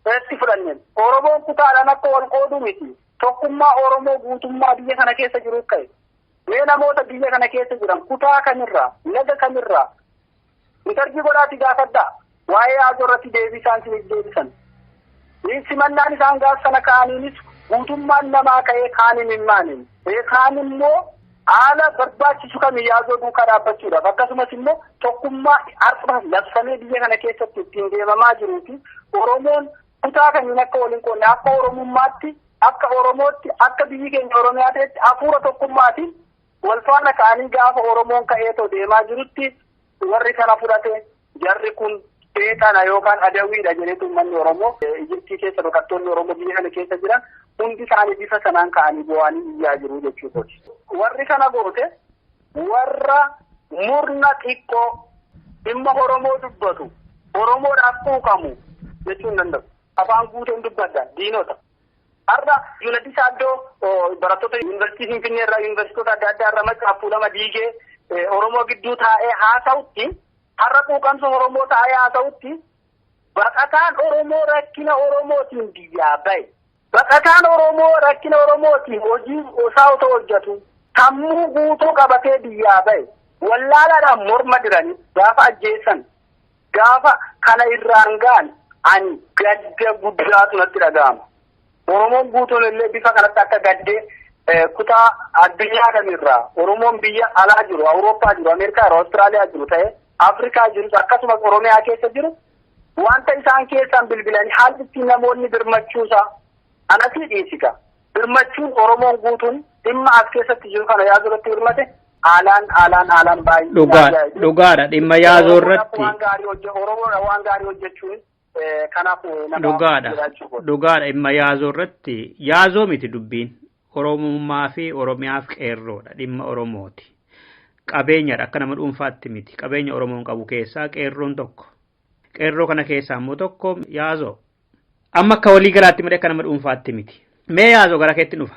irratti fudhanne. Oromoon kutaadhaan akka wal qoodu miti. Tokkummaa Oromoo guutummaa biyya kana keessa jiru ka'e. Mee namoota biyya kana keessa jiran kutaa kamirraa, laga kamirraa interview godhaati gaafadhaa. Waa'ee Yaazoo irratti deebii isaan isiniif deebisan. Simannaan isaan gaaf sana ka'aniinis guutummaan namaa ka'ee kaaniin hin maaniin. Kaan immoo haala barbaachisu kam Yaazoo duukaa dhaabbachuudhaaf akkasumas immoo tokkummaa har'a labsamee biyya kana keessatti ittiin deemamaa jiruu fi Oromoon kutaa kamiin akka waliin qoodne, akka Oromummaatti, akka Oromootti, akka biyyi keenya Oromiyaa ta'etti hafuura tokkummaatiin wal faana ka'anii gaafa Oromoon ka'ee too deemaa jirutti warri kana fudhate jarri kun seexana yookaan adawiidha jedheetu uummanni Oromoo Ijiptii keessa, baqattoonni Oromoo biyya kana keessa jiran hundi isaanii bifa sanaan ka'anii bo'anii iyyaa jiru jechuudha. Warri kana goote warra murna xiqqoo dhimma Oromoo dubbatu, Oromoodhaaf quuqamu jechuu hin danda'u. Afaan guutuun dubbadha diinota. Har'a Yuunadi Saaddoo barattoota yuunivarsiitii Finfinnee irraa, yuunivarsiitota adda addaa irraa Maccaaf Tuulama diigee Oromoo gidduu taa'ee haasa'utti, har'a quuqamsa Oromoo taa'ee haasa'utti, baqataan Oromoo rakkina Oromootiin biyyaa bahe. Baqataan Oromoo rakkina Oromootiin hojii isaa otoo hojjetu sammuu guutuu qabatee biyyaa bahe. Wallaalaadhaan morma diranii gaafa ajjeessan, gaafa kana irraan ga'an, ani gadda guddaatu natti dhaga'ama. Oromoon guutuun illee bifa kanatti akka gaddee Kutaa addunyaa kamirraa Oromoon biyya alaa jiru, Awurooppaa jiru, Ameerikaa jiru, Awustiraaliyaa jiru ta'e, Afrikaa jirus akkasumas Oromiyaa keessa jiru wanta isaan keessaan bilbilanii haalli ittiin namoonni birmachuusaa anasii dhiisika. Birmachuun Oromoon guutuun dhimma as keessatti jiru kana Yaazoo irratti birmate haalaan haalaan haalaan baay'ee. Dhugaadha, dhimma Yaazoo irratti. Waan gaarii hojje Oromoodha, waan gaarii hojjechuun kanaaf nama Dhugaadha. Dhugaadha, dhimma Yaazoo irratti Yaazoo miti dubbiin. Oromummaa fi Oromiyaaf qeerroodha, dhimma Oromooti. Qabeenyadha, akka nama dhuunfaatti miti. Qabeenya Oromoon qabu keessaa qeerroon tokko. Qeerroo kana keessaa immoo tokko Yaazoo. Amma akka walii galaatti malee akka nama dhuunfaatti miti. Mee Yaazoo, gara keetti dhufa.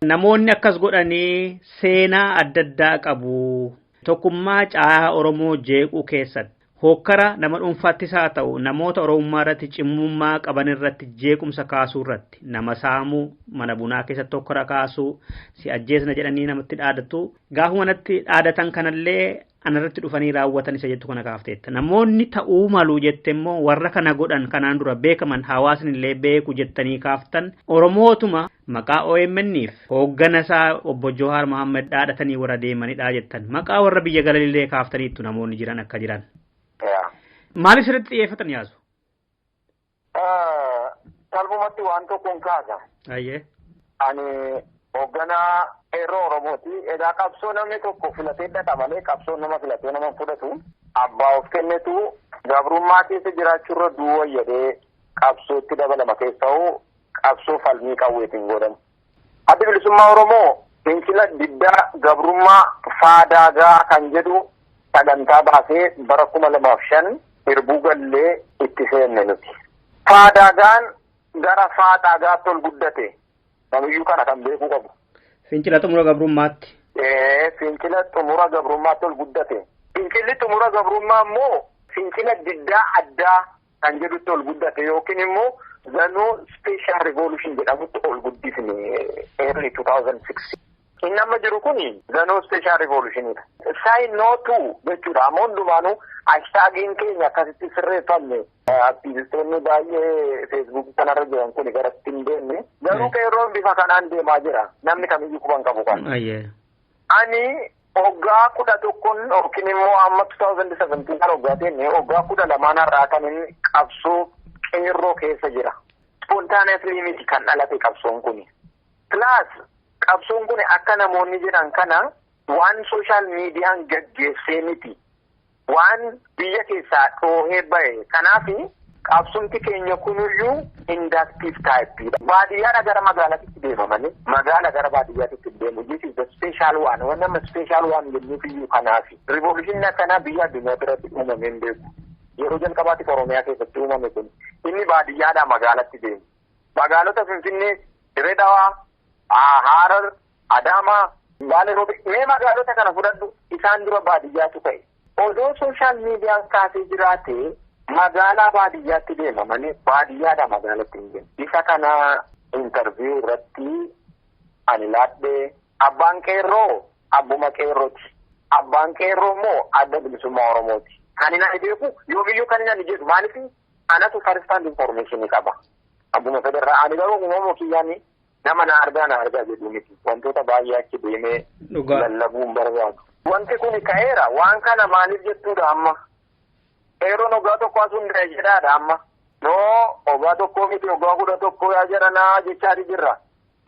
Namoonni akkas godhanii seenaa adda addaa qabu. Tokkummaa caayaa Oromoo jeequu keessatti hokkara nama dhuunfaattis haa ta'u, namoota Oromummaa irratti cimummaa qaban irratti jeequmsa kaasuu irratti, nama saamuu, mana bunaa keessatti hokkara kaasuu, si ajjeesna jedhanii namatti dhaadatu. Gaafa manatti dhaadatan kanallee anarratti dhufanii raawwatan isa jettu kana kaafteetta. Namoonni ta'uu malu jette immoo warra kana godhan kanaan dura beekaman, hawaasni illee beeku jettanii kaaftan, Oromootuma maqaa OMN'if hooggana isaa obbo Johaar Mohaammed dhaadhatanii warra deemanidha jettan. Maqaa warra biyya galalillee kaaftaniittu, namoonni jiran akka jiran. Maaliif sirriitti xiyyeeffatan, Yaasu? Salphumatti waan tokkoon kaasa. Ayyee. Ani hoogganaa qeerroo Oromooti. Egaa qabsoo namni tokko filatee dhaqa malee qabsoo nama filatee nama fudhatu. Abbaa of kennetu gabrummaa keessa jiraachuurra duwwa jedhee qabsootti dabalama, keessa'uu qabsoo falmii qawweetiin godhamu. Addi Bilisummaa Oromoo fincila diddaa gabrummaa faadaagaa kan jedhu sagantaa baasee bara 2005 hirbuu gallee itti seenne nuti. Faadaagaan gara faaxaagaatti ol guddate. Namiyyuu kana kan beekuu qabu. Fincila xumura gabrummaatti. Fincila xumura gabrummaatti ol guddate. Fincilli xumura gabrummaa immoo fincila diddaa addaa kan jedhutti ol guddate, yookiin immoo zanoo special revolution jedhamutti ol guddifne early 2006. Inni amma jiru kun zanoo special revolutionidha. Say no to jechuudha. Amma hundumaanuu hashtagiin keenya akkasitti sirreeffamne. Aktivistoonni baay'ee Feesbuukii kanarra jiran kun garatti hin deemne. Garuu qeerroon bifa kanaan deemaa jira. Namni kamiyyuu quban qabu kana. Ani waggaa 11n yookiin immoo amma 2017 kan waggaa teenne, waggaa 12n har'aa kan inni qabsoo qeerroo keessa jira. Spontaneously miti kan dhalate qabsoon kuni. Plus qabsoon kun akka namoonni jedhan kana waan social mediaan gaggeessee miti. Waan biyya keessaa dhoohee bahe. Kanaaf qabsumti keenya kunuyyuu inductive type. Baadiyyaadha gara magaalaatti deema malee magaala gara baadiyyaatti deemu. This is the special one. Waan nama special one jennuuf iyyuu kanaafi. Revolution akkanaa biyya addunyaa biratti uumamee hin beeku. Yeroo jalqabaatiif Oromiyaa keessatti uumame kun, inni baadiyyaadhaa magaalatti deemu. Magaalota Finfinnee, Dirree Dhawaa, Harar, Adaamaa, Baalee Roobee, mee magaalota kana fudhadhu, isaan dura baadiyyaatu ka'e. Odoo social mediaan kaasee jiraate magaalaa baadiyyaatti deema malee baadiyyaadhaa magaalatti hin deemu. Isa kana interview irratti ani laadhee, abbaan qeerroo abbuma qeerrooti. Abbaan qeerroo immoo Adda Bilisummaa Oromooti. Kan inni ani beeku yoomiyyuu kan inni ani jedhu, maaliif anatu first hand information qaba. Abbuma federaa ani garuu uumama kiyyaani nama na argaa na argaa jedhu miti. Wantoota baay'ee achi deemee lallabuu hin barbaadu. Wanti kun ka'eera, waan kana maaliif jettuudha amma. Qeerroon waggaa tokko as hundaa'e jedhaadha amma. Noo, waggaa tokkoo miti, waggaa 11 yaa jedhanaa jechaati jirra.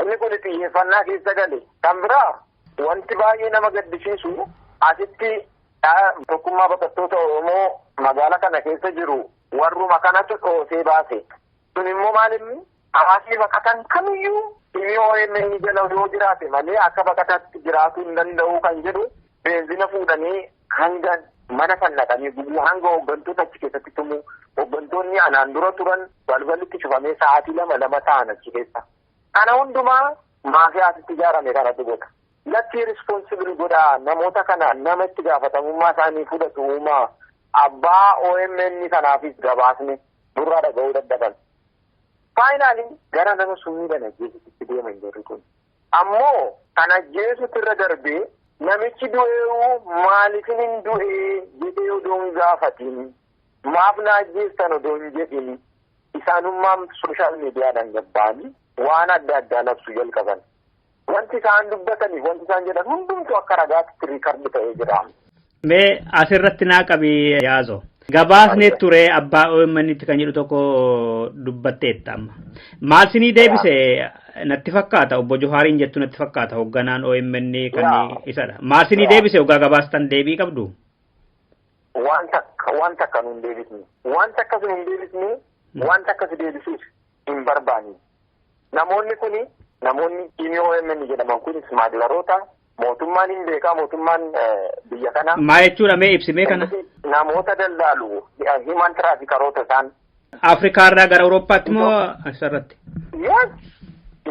Inni kun xiyyeeffannaa keessa gale. Kan biraa wanti baay'ee nama gaddisiisu, asitti tokkummaa baqattoota Oromoo magaalaa kana keessa jiru warruma kanatu dhoosee baase. Sun immoo maalinni hawaasni baqatan kamiyyuu dhimmi OMN jala yoo jiraate malee akka baqataatti jiraatuu hin danda'u kan jedhu, beenzina fuudhanii hanga mana san naqanii gubuu, hanga hooggantoota achi keessatti tumuu, hooggantoonni anaan dura turan balballitti cufamee sa'aatii lama lama ta'an achi keessa. Kana hundumaa maafiyaa asitti ijaarame kanatu godha. Lakkii, responsible godhaa namoota kana, nama itti gaafatamummaa isaanii fudhatu uumaa. Abbaa OMN kanaafis gabaasni nurraa dhaga'uu dadhaban. Finally gara nama summiidhaan ajjeesutti deeman jarri kun. Ammoo kan ajjeesutti irra darbee namichi du'eewu maaliifin hin du'ee jedhee odoo hin gaafatin, maaf na ajjeestan odoo hin jedhin, isaanummaan social mediadhaan gabba'anii waan adda addaa labsuu jalqaban. Wanti isaan dubbatanii, wanti isaan jedhan hundumtuu akka ragaatti record ta'ee jira. Mee asirratti naa qabi, Yaazo. Gabaasni ture abbaa OMN tti kan jedhu tokko dubbatteetta amma. Maal sinii deebise natti fakkaata? Obbo Johaariin jettu natti fakkaata, hoogganaan OMN kan isadha. Maal sinii deebise hoggaa gabaastan, deebii qabdu? Waan takka, waan takka nuun deebisne. Waan takka sun hin deebisne, waan takka si deebisuus hin barbaanne. Namoonni kuni, namoonni tiimii OMN jedhaman kun smuggleroota, mootummaan hin beekaa, mootummaan biyya kana. Maa jechuudha, mee ibsimee kana? Namoota daldaalu, human traffickeroota isaan. Afrikaa irraa gara Awurooppaatti moo asirratti? Yes.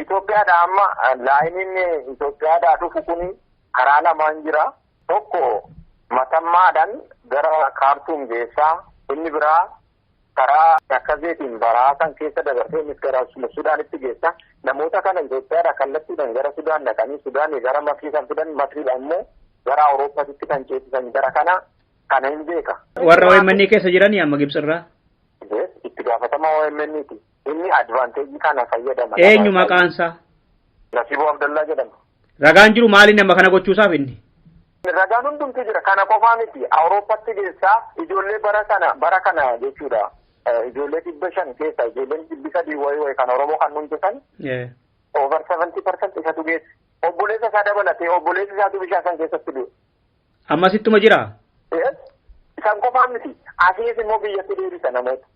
Itoophiyaadha, amma lineiin Itoophiyaadhaa dhufu kuni karaa lamaan jira. Tokko Matammaadhaan gara Kaartuum geessaa, inni biraa karaa Takkazeetiin baraa kan keessa dabartee innis gara Sudaanitti geessa. Namoota kana Itoophiyaadhaa kallattiidhaan gara Sudaan dhaqanii, Sudaanii gara Masrii kan fidan, Masriidhaan immoo gara Awurooppaatti kan ceesisan gara kana hin beeka. Warra OMN keessa jiranii amma Gibxirraa? Itti gaafatama OMN ti. Inni advantage kana fayyadama. Eenyu maqaansaa? Nasiiboo Abdallaa jedhama. Ragaan jiru maali nama kana gochuusaaf inni? Ragaan hundumtu jira. Kana qofaa miti. Awurooppaatti geessaa ijoollee bara kana jechuudha. Ijoollee 500 keessa ijoolleen 300 wayii wayii kan Oromoo kan dhumtisan over 70% isatu geesse. Obboleessa isaa dabalatee, obboleessa isaatu bishaan san keessatti du'e. Ammasittuma jira? Isaan qofaa miti. Asiis immoo biyyatti deebisa namoota.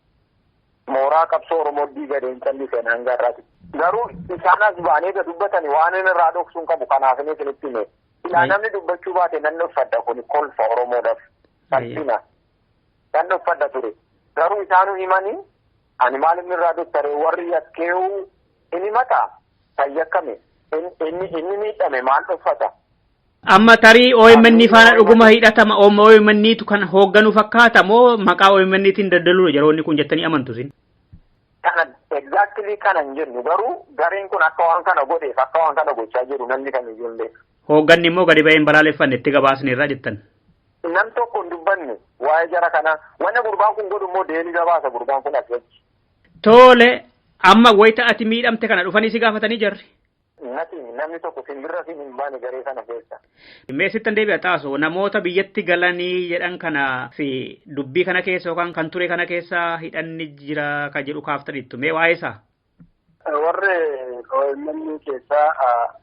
Mooraa qabsoo Oromoo diigadeen calliseen hanga irraati. Garuu isaan as ba'anii erga dubbatanii waan inni irraa dhoksuun qabu, kanaaf inni isinitti hime. Silaa namni dubbachuu baate nan uffadha, kuni kolfa Oromoodhaaf. Salphina. Nan uffadha ture. Garuu isaanuu himanii, ani maal inni irraa doktare, warri yakkeewu inni himata kan yakkame, inni miidhame maal uffata? Amma tarii OMN faana dhuguma hidhatama, OMN'tu kan hoogganu fakkaata moo maqaa OMN'tiin daldaluudha yeroonni kun jettanii amantu isin? Kana exactly kana hin jennu, garuu gareen kun akka waan kana godheef akka waan kana gochaa jiru namni kamiyyuu hin beeku. Hoogganni immoo gadi ba'een balaaleffanne, itti gabaasni irraa jettan. Nam tokko hin dubbanne waa'ee jara kanaa. Wanna gurbaan kun godhu immoo deemii gabaasa gurbaan kun asirratti. Tole, amma wayita ati miidhamte kana dhufanii si gaafatanii jarri? Nati namni tokko simbirra siin hin baane garee sana keessa. Mee sittan deebi'a, Xaasoo. Namoota biyyatti galanii jedhan kana fi dubbii kana keessa yookaan kan ture kana keessa hidhanni jira kan jedhu kaaftaniittu, mee waa'ee isaa? Warri OMN keessaa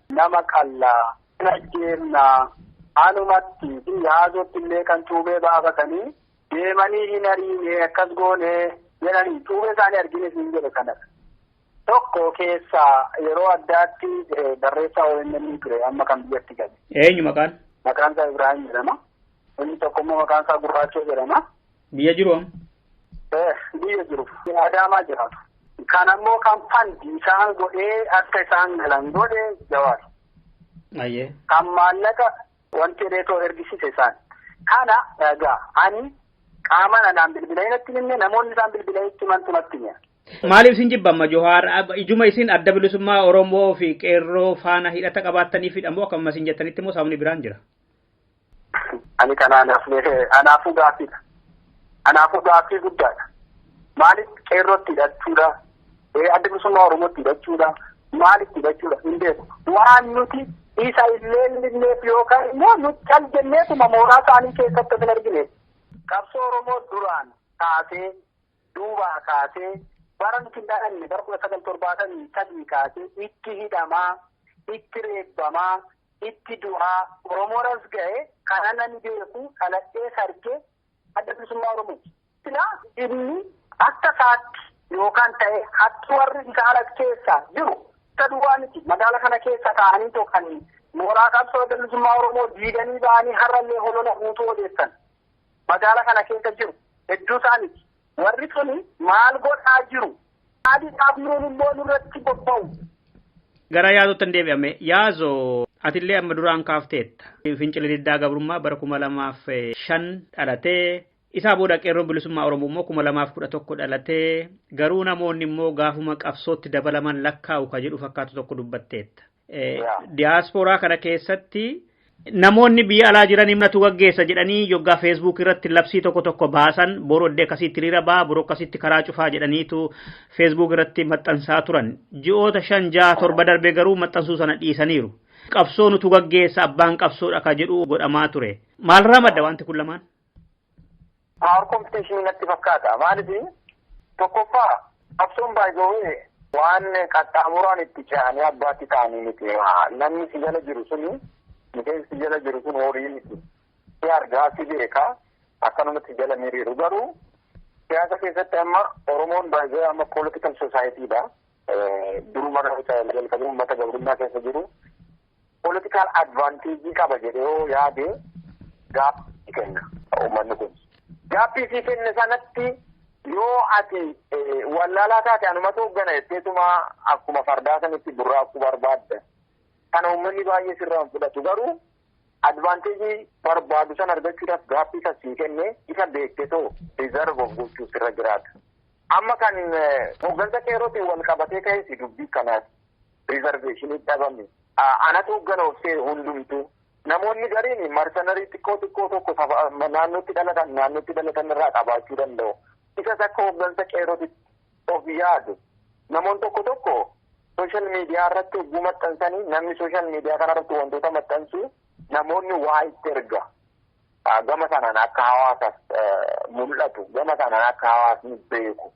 nama qallaa ajjeernaa anumatti fi Yaazootti illee kan cuubee baafatanii deemanii hin ariine, akkas goone jedhanii cuubee isaanii argine siin jedhe kanadha. Tokko keessaa yeroo addaatti barreessaa OMN ture, amma kan biyyatti gale. Eenyu maqaan? Maqaan isaa Ibrahim jedhama. Inni tokko immoo maqaan isaa Gurraachoo jedhama. Biyya jiru amma? Biyya jiru. Adaamaa jiraatu. Kan ammoo kan fund isaan godhee akka isaan galan godhe Jawaar. Kan maallaqa wanti reetoo ergisise isaan. Kana egaa ani qaama anaan bilbilanii natti himne, namoonni isaan bilbilanii itti himantu natti hime. Maaliif isin jibbamma Johaar? Ijuma isin Adda Bilisummaa Oromoo fi qeerroo faana hidhata qabaattaniifidha moo akkuma isin jettanitti immoo sababni biraan jira? Ani kanaan anaafuu gaaffiidha. Anaafuu gaaffii guddaadha. Maaliif qeerrootti hidhachuudha? Adda Bilisummaa Oromootti hidhachuudha? Maalitti hidhachuudha? Hin beeku. Waan nuti isa illee ililleef yookaan immoo nuti cal jenneetuma mooraa isaanii keessatti hin argine. Qabsoo Oromoo duraan kaasee, duubaa kaasee, bara nuti hin dhalanne, bara 1973 kaasee itti hidhamaa, itti reebbamaa, itti du'aa Oromooras ga'e kana nani beeku dhaladhee sarge Adda Bilisummaa Oromooti. Silaa inni akka isaatti yookaan ta'e hattu warri isa ala keessa jiru isa duwwaa miti, magaala kana keessa taa'anii tokkan mooraa qabsoo Adda Bilisummaa Oromoo diiganii ba'anii har'allee holola guutuu odeessan magaala kana keessa jiru hedduu isaaniiti. Warri suni maal godhaa jiru? Adii dhaabnuun immoo nurratti bobba'u. Gara Yaazootti hin deebi'ame. Yaazoo, atillee amma duraan kaafteetta. Fincila diddaa gabrummaa bara 2005 dhalatee, isaa booda Qeerroon Bilisummaa Oromoo immoo 2011 dhalatee, garuu namoonni immoo gaafuma qabsootti dabalaman lakkaa'u ka jedhu fakkaatu tokko dubbatteetta. Diyaaspooraa kana keessatti namoonni biyya alaa jiran himnatu gaggeessa jedhanii yoggaa Facebook irratti labsii tokko tokko baasan, boru iddoo akkasiitti hiriira ba'a, boru akkasitti karaa cufaa jedhaniitu Facebook irratti maxxansaa turan. Ji'oota 5, 6, 7 darbe garuu maxxansuu sana dhiisaniiru. Qabsoo nutu gaggeessa, abbaan qabsoodha ka jedhu godhamaa ture. Maalirraa madda wanti kun lamaan? Power competition natti fakkaata. Maaliif, tokkoffaa qabsoon baay'ee waan qaxxaamuraan itti ce'anii abbaatti ta'anii miti. Namni si jala jiru suni, miseensi si jala jiru sun horii miti. Si argaa, si beekaa, akkanumatti jala miriiru. Garuu siyaasa keessatti amma Oromoon baay'ee amma political society dha. Duruma jalqabee uummata gabrummaa keessa jiru. Political advantage qaba jedhee yoo yaade gaaffii kenna uummanni kun. Gaaffii sii kenne sanatti yoo ati wallaalaa taate, anumatu hooggana jetteetuma akkuma fardaa sanitti burraaquu barbaadda. Kana uummanni baay'ee sirraa hin fudhatu, garuu advantage barbaadu san argachuudhaaf gaaffii kan sii kenne isa beektetoo reserve of gochuu sirra jiraata. Amma kan hooggansa qeerrootiin wal qabatee ka'es dubbii kanaati. Reservation dhabame. Anatu hooggana of see hundumtuu. Namoonni gariin mercenary xiqqoo xiqqoo tokko naannootti dhalatan irraa qabaachuu danda'u. Isas akka hooggansa qeerrootti of yaadu. Namoonni tokko tokko social media irratti hogguu maxxansanii, namni social media kanarratti wantoota maxxansu namoonni waa itti erga. Gama sanaan akka hawaasaaf mul'atu, gama sanaan akka hawaasni beeku.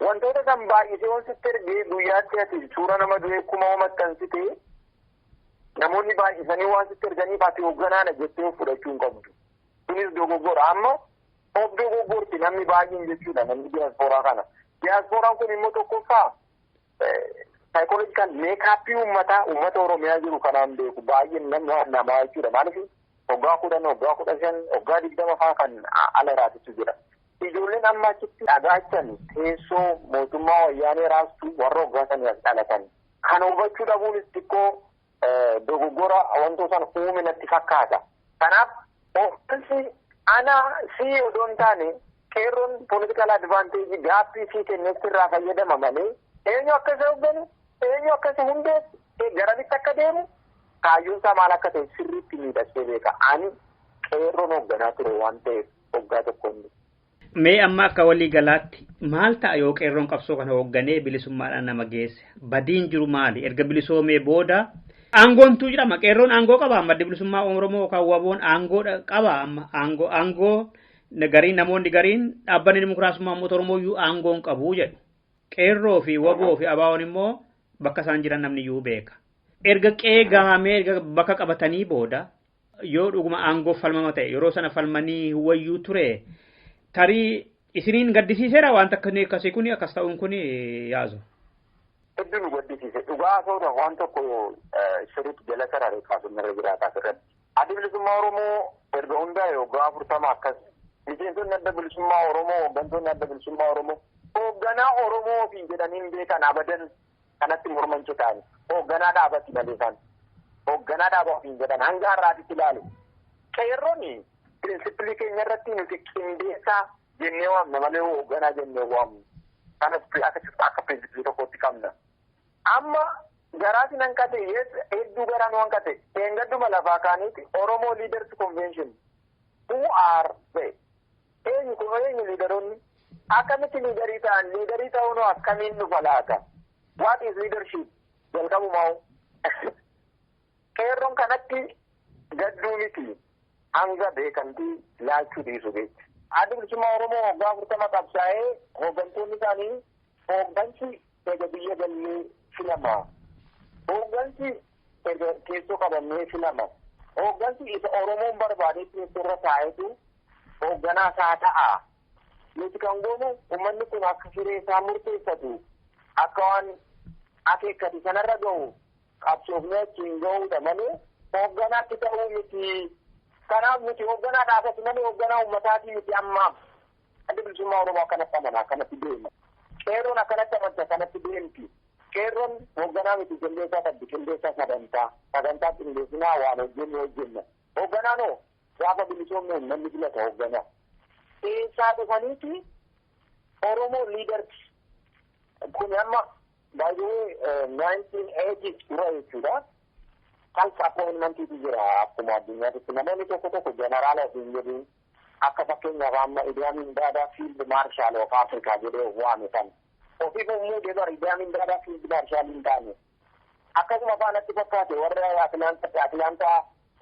Wantoota kan baay'isee waan sitti ergee, guyyaatti ati suura nama du'ee 1000 maxxansite, namoonni baay'isanii waan sitti erganiif ati hoogganaadha jettee fudhachuu hin qabdu. Kunis dogoggora. Amma of dogoggorti namni baay'een jechuudha, namni diyaaspooraa kana. Diyaasporaan kun immoo tokkoffaa psychological makeup uummataa, uummata Oromiyaa jiru kanaan beeku baay'een namaa jechuudha. Maaliif, waggaa 10, waggaa 15, waggaa 20 fa'aa kan ala raatitu jira. Ijoolleen amma achitti dhagaachan teessoo mootummaa wayyaanee raastuu warra waggaa sanii as dhalatan. Kana hubachuu dhabuunis xiqqoo dogoggora wantoota sana uume natti fakkaata. Kanaaf hooggansi ana si odoo hin taane, qeerroon political advantage gaaffii sii kennetti irraa fayyadama malee, eenyu akka isa hoogganu, eenyu akka isa hundeessu, garamitti akka deemu, kaayyoon isaa maal akka ta'e sirriitti miidhagsee beeka. Ani qeerroon hoogganaa ture waan ta'eef waggaa tokko hundi. Mee amma akka walii galaatti maal ta'a yoo qeerroon qabsoo kana hoogganee bilisummaadhaan nama geesse? Badiin jiru maali? Erga bilisoomee booda aangoontu jedhama. Qeerroon aangoo qaba. Maddi bilisummaa Oromoo yookaan WBOn aangoo qaba. Amma aangoo gariin, namoonni gariin dhaabbanni dimokiraasummaa uummata Oromoo iyyuu aangoo hin qabu jedhu. Qeerroo fi WBO fi ABO'n immoo bakka isaan jiran namni iyyuu beeka. Erga qe'ee gahamee, erga bakka qabatanii booda, yoo dhuguma aangoo falmama ta'e, yeroo sana falmanii wayyuu ture, tarii isiniin gaddisiiseera wanta akkasii kun, akkas ta'uun kun yaazu. Hedduu nu gaddisiise. Dhugaa haasa'uudhaaf waan tokko sirriitti jala sararee kaasuun irra jiraata asirratti. Adda Bilisummaa Oromoo erga hundaa'e waggaa 40 akkas. Miseensonni Adda Bilisummaa Oromoo, hooggantoonni Adda Bilisummaa Oromoo hoogganaa Oromoo ofiin jedhanii hin beekan abadan. Kanatti morman ta'ani. Hoogganaa dhaabati malee isaan. Hoogganaa dhaaba ofiin jedhan hanga har'aatitti ilaalu. Qeerroon principle keenya irratti nuti qindeessaa jennee waamna malee hoogganaa jennee waamnu. Kanas akka principle tokkotti qabna. Amma garaa si hanqate, hedduu garaa nu hanqate. Seengadduma lafaa kaaniiti Oromoo Leaders Convention. Who are they? Eenyu kun, eenyu leaderoonni? Akkamitti leader ta'an? Leader ta'uun akkamiin dhufa laata? What is leadership? Jalqabumaa qeerroon kanatti gadduu miti, hanga beekamtii laachuu dhiisu beekti. Adda Bilisummaa Oromoo waggaa 40 qabsaa'ee, hooggantoonni isaanii hooggansi erga biyya gallee filama. Hooggansi erga teessoo qabannee filama. Hooggansi isa Oromoon barbaadee teessoo irra taa'etu hoogganaa isaa ta'a. Nuti kan goonu uummanni kun akka hiree isaa murteeffatu, akka waan akeekkate sanarra gahu qabsoofnee achiin gahuudha malee hoogganaatti ta'uu miti. Kanaaf nuti hoogganaa dhaabatu malee hoogganaa uummataatii miti ammaaf. Adda Bilisummaa Oromoo akkanatti amana, akkanatti deema. Qeerroon akkanatti amanta, akkanatti deemti. Qeerroon hoogganaa miti, qindeessaa qabdi, qindeessaa sagantaa. Sagantaa qindeessinaa, waan hojjennu hojjenna. Hoogganaan hoo gaafa bilisoomne uummanni filata hoogganaa. Eessaa dhufaniiti Oromoo leaders kun amma baay'ee 1980s dura jechuudha. Self appointmentiitu jira akkuma addunyaatti. Namoonni tokko tokko jeneraala ofiin jedhu, akka fakkeenyaaf amma Idi Amin Dada Field Marshal of Africa jedhee of waame kan. Ofiif ummuu deebar Idi Amin Dada Field Marshal hin taane. Akkasuma faanatti fakkaate warra Atilaantaa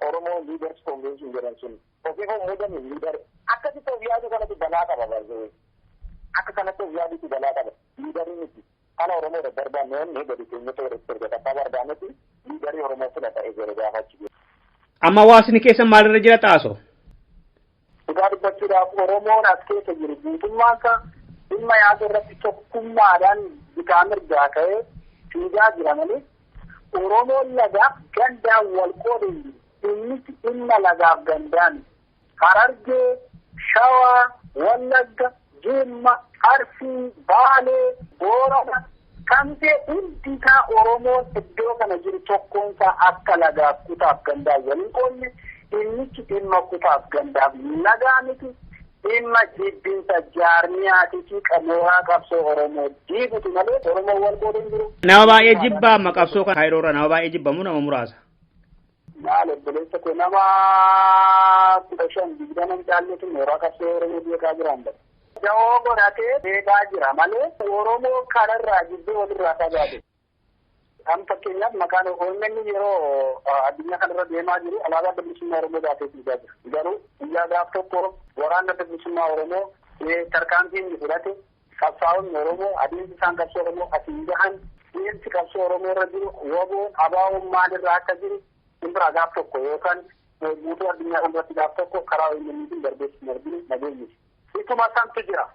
Oromoo Leaders Convention jedhan sun ofiif muudame leader akkasitti of yaadu kanatti balaa qaba baay'ee. Akka kanatti of yaadutti balaa qaba. Leaderii miti. Kana Oromoo barbaanne inni gadi keenyatti walitti erga barbaannetti leaderii Oromoo filata eegale gaafa achi. Amma hawaasni keessan maalirra jira, Xaasoo? Dhugaa dubbachuudhaaf, Oromoon as keessa jiru guutummaan isaa dhimma yaada irratti tokkummaadhaan bitaa mirgaa ka'ee fiigaa jira malee Oromoon lagaaf gandaan wal qoode hin jiru. Innis dhimma lagaaf gandaan Harargee, Shawaa, Wallagga, Jimma, Arsii, Baalee, Boorana kan ta'e hundi isaa Oromoon iddoo kana jiru tokkoon isaa akka lagaaf kutaaf gandaan waliin qoodne. Dhimmichi dhimma kutaaf gandaaf lagaa miti, dhimma jibbinsa jaarmiyaatii fi mooraa qabsoo Oromoo diigutu malee Oromoon wal qoodee hin jiru. Nama baay'ee jibbaa amma qabsoo kan Kaayiroorra nama baay'ee jibbamu nama muraasa. Maal, obboleessa koo, nama 15 20 hin caalletu mooraa qabsoo Oromoo beekaa jiraan bara. Da'oo godhatee beekaa jira malee Oromoo kanarraa jibbee walirraa fagaate. Kan fakkeenyaaf maqaan OMN yeroo addunyaa kanarra deemaa jiru alaabaa Adda Bilisummaa Oromoo baatee fiigaa jira. Garuu guyyaa gaaf tokko waraanni Adda Bilisummaa Oromoo tarkaanfii inni fudhate, qabsaa'onni Oromoo adeemsi isaan qabsoo Oromoo asiin gahan, deemsi qabsoo Oromoo irra jiru, WBOn ABOn maalirraa akka jiru biraa gaaf tokko yookaan guutuu addunyaa kanarratti gaaf tokko karaa OMNtiin darbee hin arginu nageenyi. Ituma santu jira.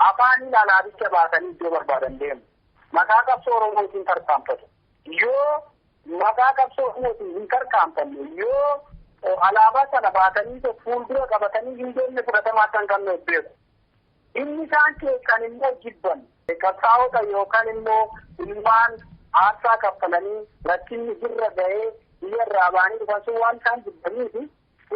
Afaaniin alaabicha baatanii iddoo barbaadan deemu. Maqaa qabsoo Oromootiin tarkaanfatu. Yoo maqaa qabsoo Oromootiin hin tarkaanfanne, yoo alaabaa sana baatanii fuuldura qabatanii hin deemne, fudhatamaa akka hin qabne beeku. Inni isaan keessan immoo jibban qabsaa'ota yookaan immoo ilmaan aarsaa kaffalanii rakkinni irra ga'ee biyya irraa ba'anii dhufan sun waan isaan jibbaniifi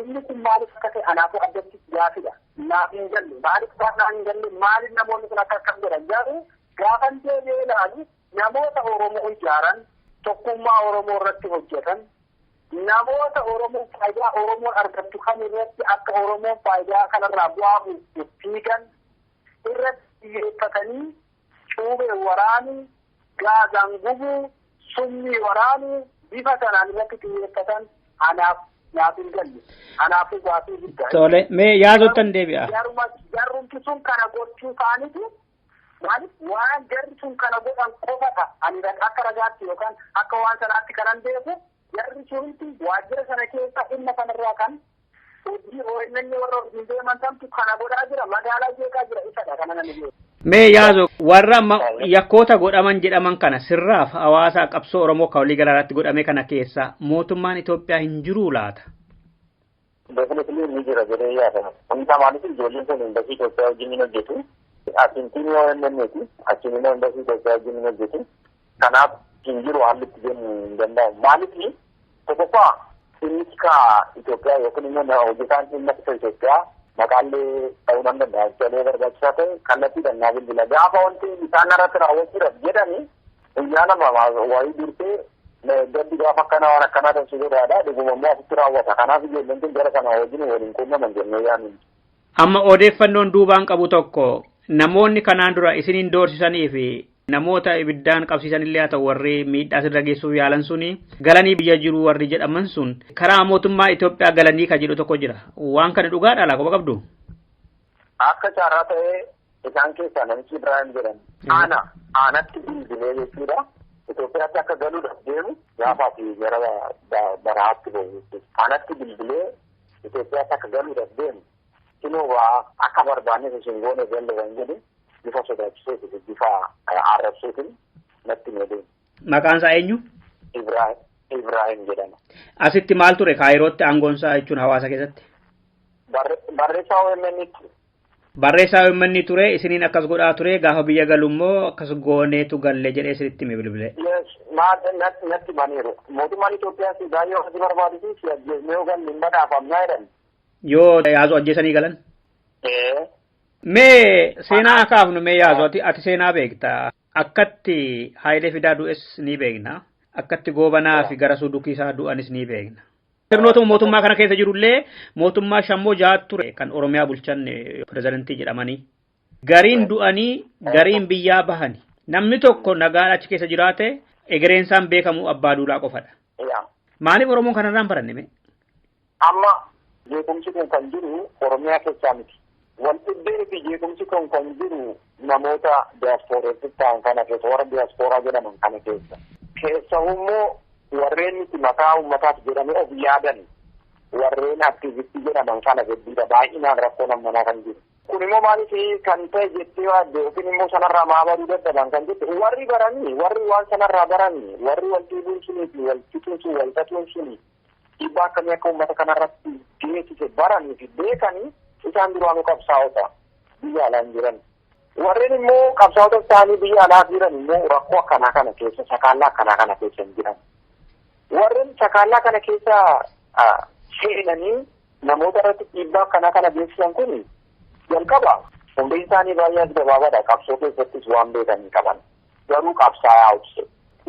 inni kun maaliif akka ta'e anaafuu addatti gaafidha. Naaf hin galle. Maaliif waan naaf hin galle, maaliif namoonni kun akka akkam godhan? Garuu gaafan deebi'ee ilaalu, namoota Oromoo ijaaran, tokkummaa Oromoo irratti hojjetan, namoota Oromoo faayidaa Oromoon argattu kan irratti akka Oromoon faayidaa kanarraa bu'aa buusuuf fiigan irratti xiyyeeffatanii cuubee waraanuu, gaazaan gubuu, summii waraanuu bifa sanaan irratti xiyyeeffatan anaaf naaf hin galle. Anaafuu gaafii guddaa. Tole, mee yaadottan deebi'a. Jarrumti sun kana gochuu isaaniitu maaliif waan jarri sun kana godhan qofadha. Ani akka ragaatti yookaan akka waan sanaatti kanan beeku, jarri sunti waajjira sana keessa dhimma kanarraa kan hojii OMN warra hojiin deeman santu kana godhaa jira, magaalaa jeeqaa jira, isadha kana namni beeku. Mee Yaazoo, warra amma yakkoota godhaman jedhaman kana sirraaf hawaasa qabsoo Oromoo kan walii galaatti godhame kana keessa mootummaan Itoophiyaa hin jiruu laata? Definitely ni jira jedhee yaadama. Hundaa maaliif ijoolleen kun embassy Itoophiyaa wajjin hin hojjetu. Asin tiimii OMN ti. Achiin immoo embassy Itoophiyaa wajjin hin hojjetu. Kanaaf hin jiru haalli itti deemu hin danda'amu. Maaliif, tokkoffaa inni kaa Itoophiyaa yookiin immoo hojjetaan dhimma tika Itoophiyaa maqaallee ta'uu nan danda'a. Jalee barbaachisaa ta'e kallattiidhaan naa bilbila. Gaafa wanti isaan irratti raawwachuudhaaf jedhani guyyaa 2 wayii dursee gaddi gaafa akkanaa waan akkanaa ta'u godhaadha. Dhuguma immoo asitti raawwata. Kanaaf ijoolleen kun jara sana wajjin waliin quunnaman jennee yaadnu. Amma odeeffannoon duubaan qabu tokko, namoonni kanaan dura isiniin doorsisanii fi namoota ibiddaan qabsiisan illee haa ta'u, warri miidhaa sirra geessuuf yaalan suni galanii biyya jiru warri jedhaman sun karaa mootummaa Itoophiyaa galanii kan jedhu tokko jira. Waan kana dhugaadha laa quba qabdu? Akka carraa ta'ee isaan keessaa namichi Ibrahim jedhamu ana aanatti bilbilee jechuudha. Itoophiyaatti akka galuudhaaf deemu gaafa fi gara barahaatti bahu jechuudha. Anatti bilbilee Itoophiyaatti akka galuudhaaf deemu inuu akka barbaanne isin goone galle kan jedhu bifa sodaachisuutiin, bifa arrabsuutiin natti himee deemu. Maqaan isaa eenyu? Ibrahim jedhama. Asitti maal ture Kaayirootti aangoon isaa, jechuun hawaasa keessatti? Barreessaa OMN tti. Barreessaa OMN ture, isiniin akkas godhaa ture, gaafa biyya galu immoo akkas gooneetu galle jedhee isinitti hime bilbilee. Yes, natti himaniiru. Mootummaan Itoophiyaas baay'ee hojii barbaadu fi si ajjeesnee yoo galle hin badhaafamnaa jedhan. Yoo Yaazoo ajjeesanii galan? Ee. Mee seenaa kaafnu, mee Yaazoo, ati seenaa beekta. Akkatti Hayilee Fidaa du'es ni beekna. Akkatti Goobanaa fi gara Suudukiisaa du'anis ni beekna. Sirnoota mootummaa kana keessa jirullee mootummaa shammoo ja'a ture kan Oromiyaa bulchan pirezidantii jedhamanii. Gariin du'anii, gariin biyyaa bahani. Namni tokko nagaan achi keessa jiraate Egereen isaan beekamu Abbaa Duulaa qofadha. Maaliif Oromoon kanarraa hin baranne mee? Amma jeequmsi kun kan jiru Oromiyaa keessaa miti. Waldhibdeen fi jeequmsi kun kan jiru namoota diyaaspooreetti ta'an kana keessa, warra diyaaspooraa jedhaman kana keessa. Keessa immoo warreen nuti mataa uummataaf jedhamee of yaadan, warreen aktiivistii jedhaman kana gidduudha baay'inaan rakkoon ammanaa kan jiru. Kun immoo maaliif kan ta'e jettee yaadde, yookiin immoo sanarraa maa baruu dadhaban kan jette, warri baranii, warri waan sanarraa baranii, warri wal dhiibuun sunii fi wal fixuun sun, wal xaxuun suni dhiibbaa akkamii akka uummata kanarratti geessise baranii fi beekanii, isaan duraanuu qabsaa'ota biyya alaan jiran. Warreen immoo qabsaa'ota isaanii biyya alaa jiran immoo rakkoo akkanaa kana keessa, sakaallaa akkanaa kana keessa hin jiran. Warreen sakaallaa kana keessa seenanii namoota irratti dhiibbaa akkanaa kana geessisan kun jalqaba umriin isaanii baay'ee as gabaabaadha. Qabsoo keessattis waan beekanii qaban. Garuu qabsaa'aa obse.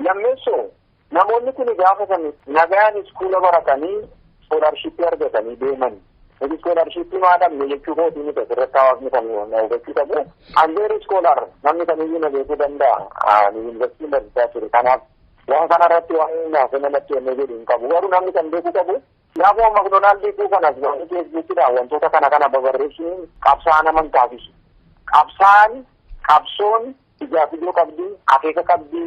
Lammeessoo, namoonni kun gaafa san nagaan iskuula baratanii scholarshipii argatanii deeman. Nuti scholarshipii maa dhabne jechuu kootii miti. Asirratti hawaasni kan na hubachuu qabu. Anjeeri scholar namni kamiyyuu na beekuu danda'a. Ani yuunivarsiitiin barsiisaa ture. Kanaaf waan kana irratti waan naaf namatti onnee jedhu hin qabu. Garuu namni kan beekuu qabu, gaafa McDonaldii kuu kanas wanti Facebookidhaan wantoota kana kana babarreessuun qabsaa'aa nama hin taasisu. Qabsaa'aan, qabsoon ijaaf ijoo qabdi, akeeka qabdi,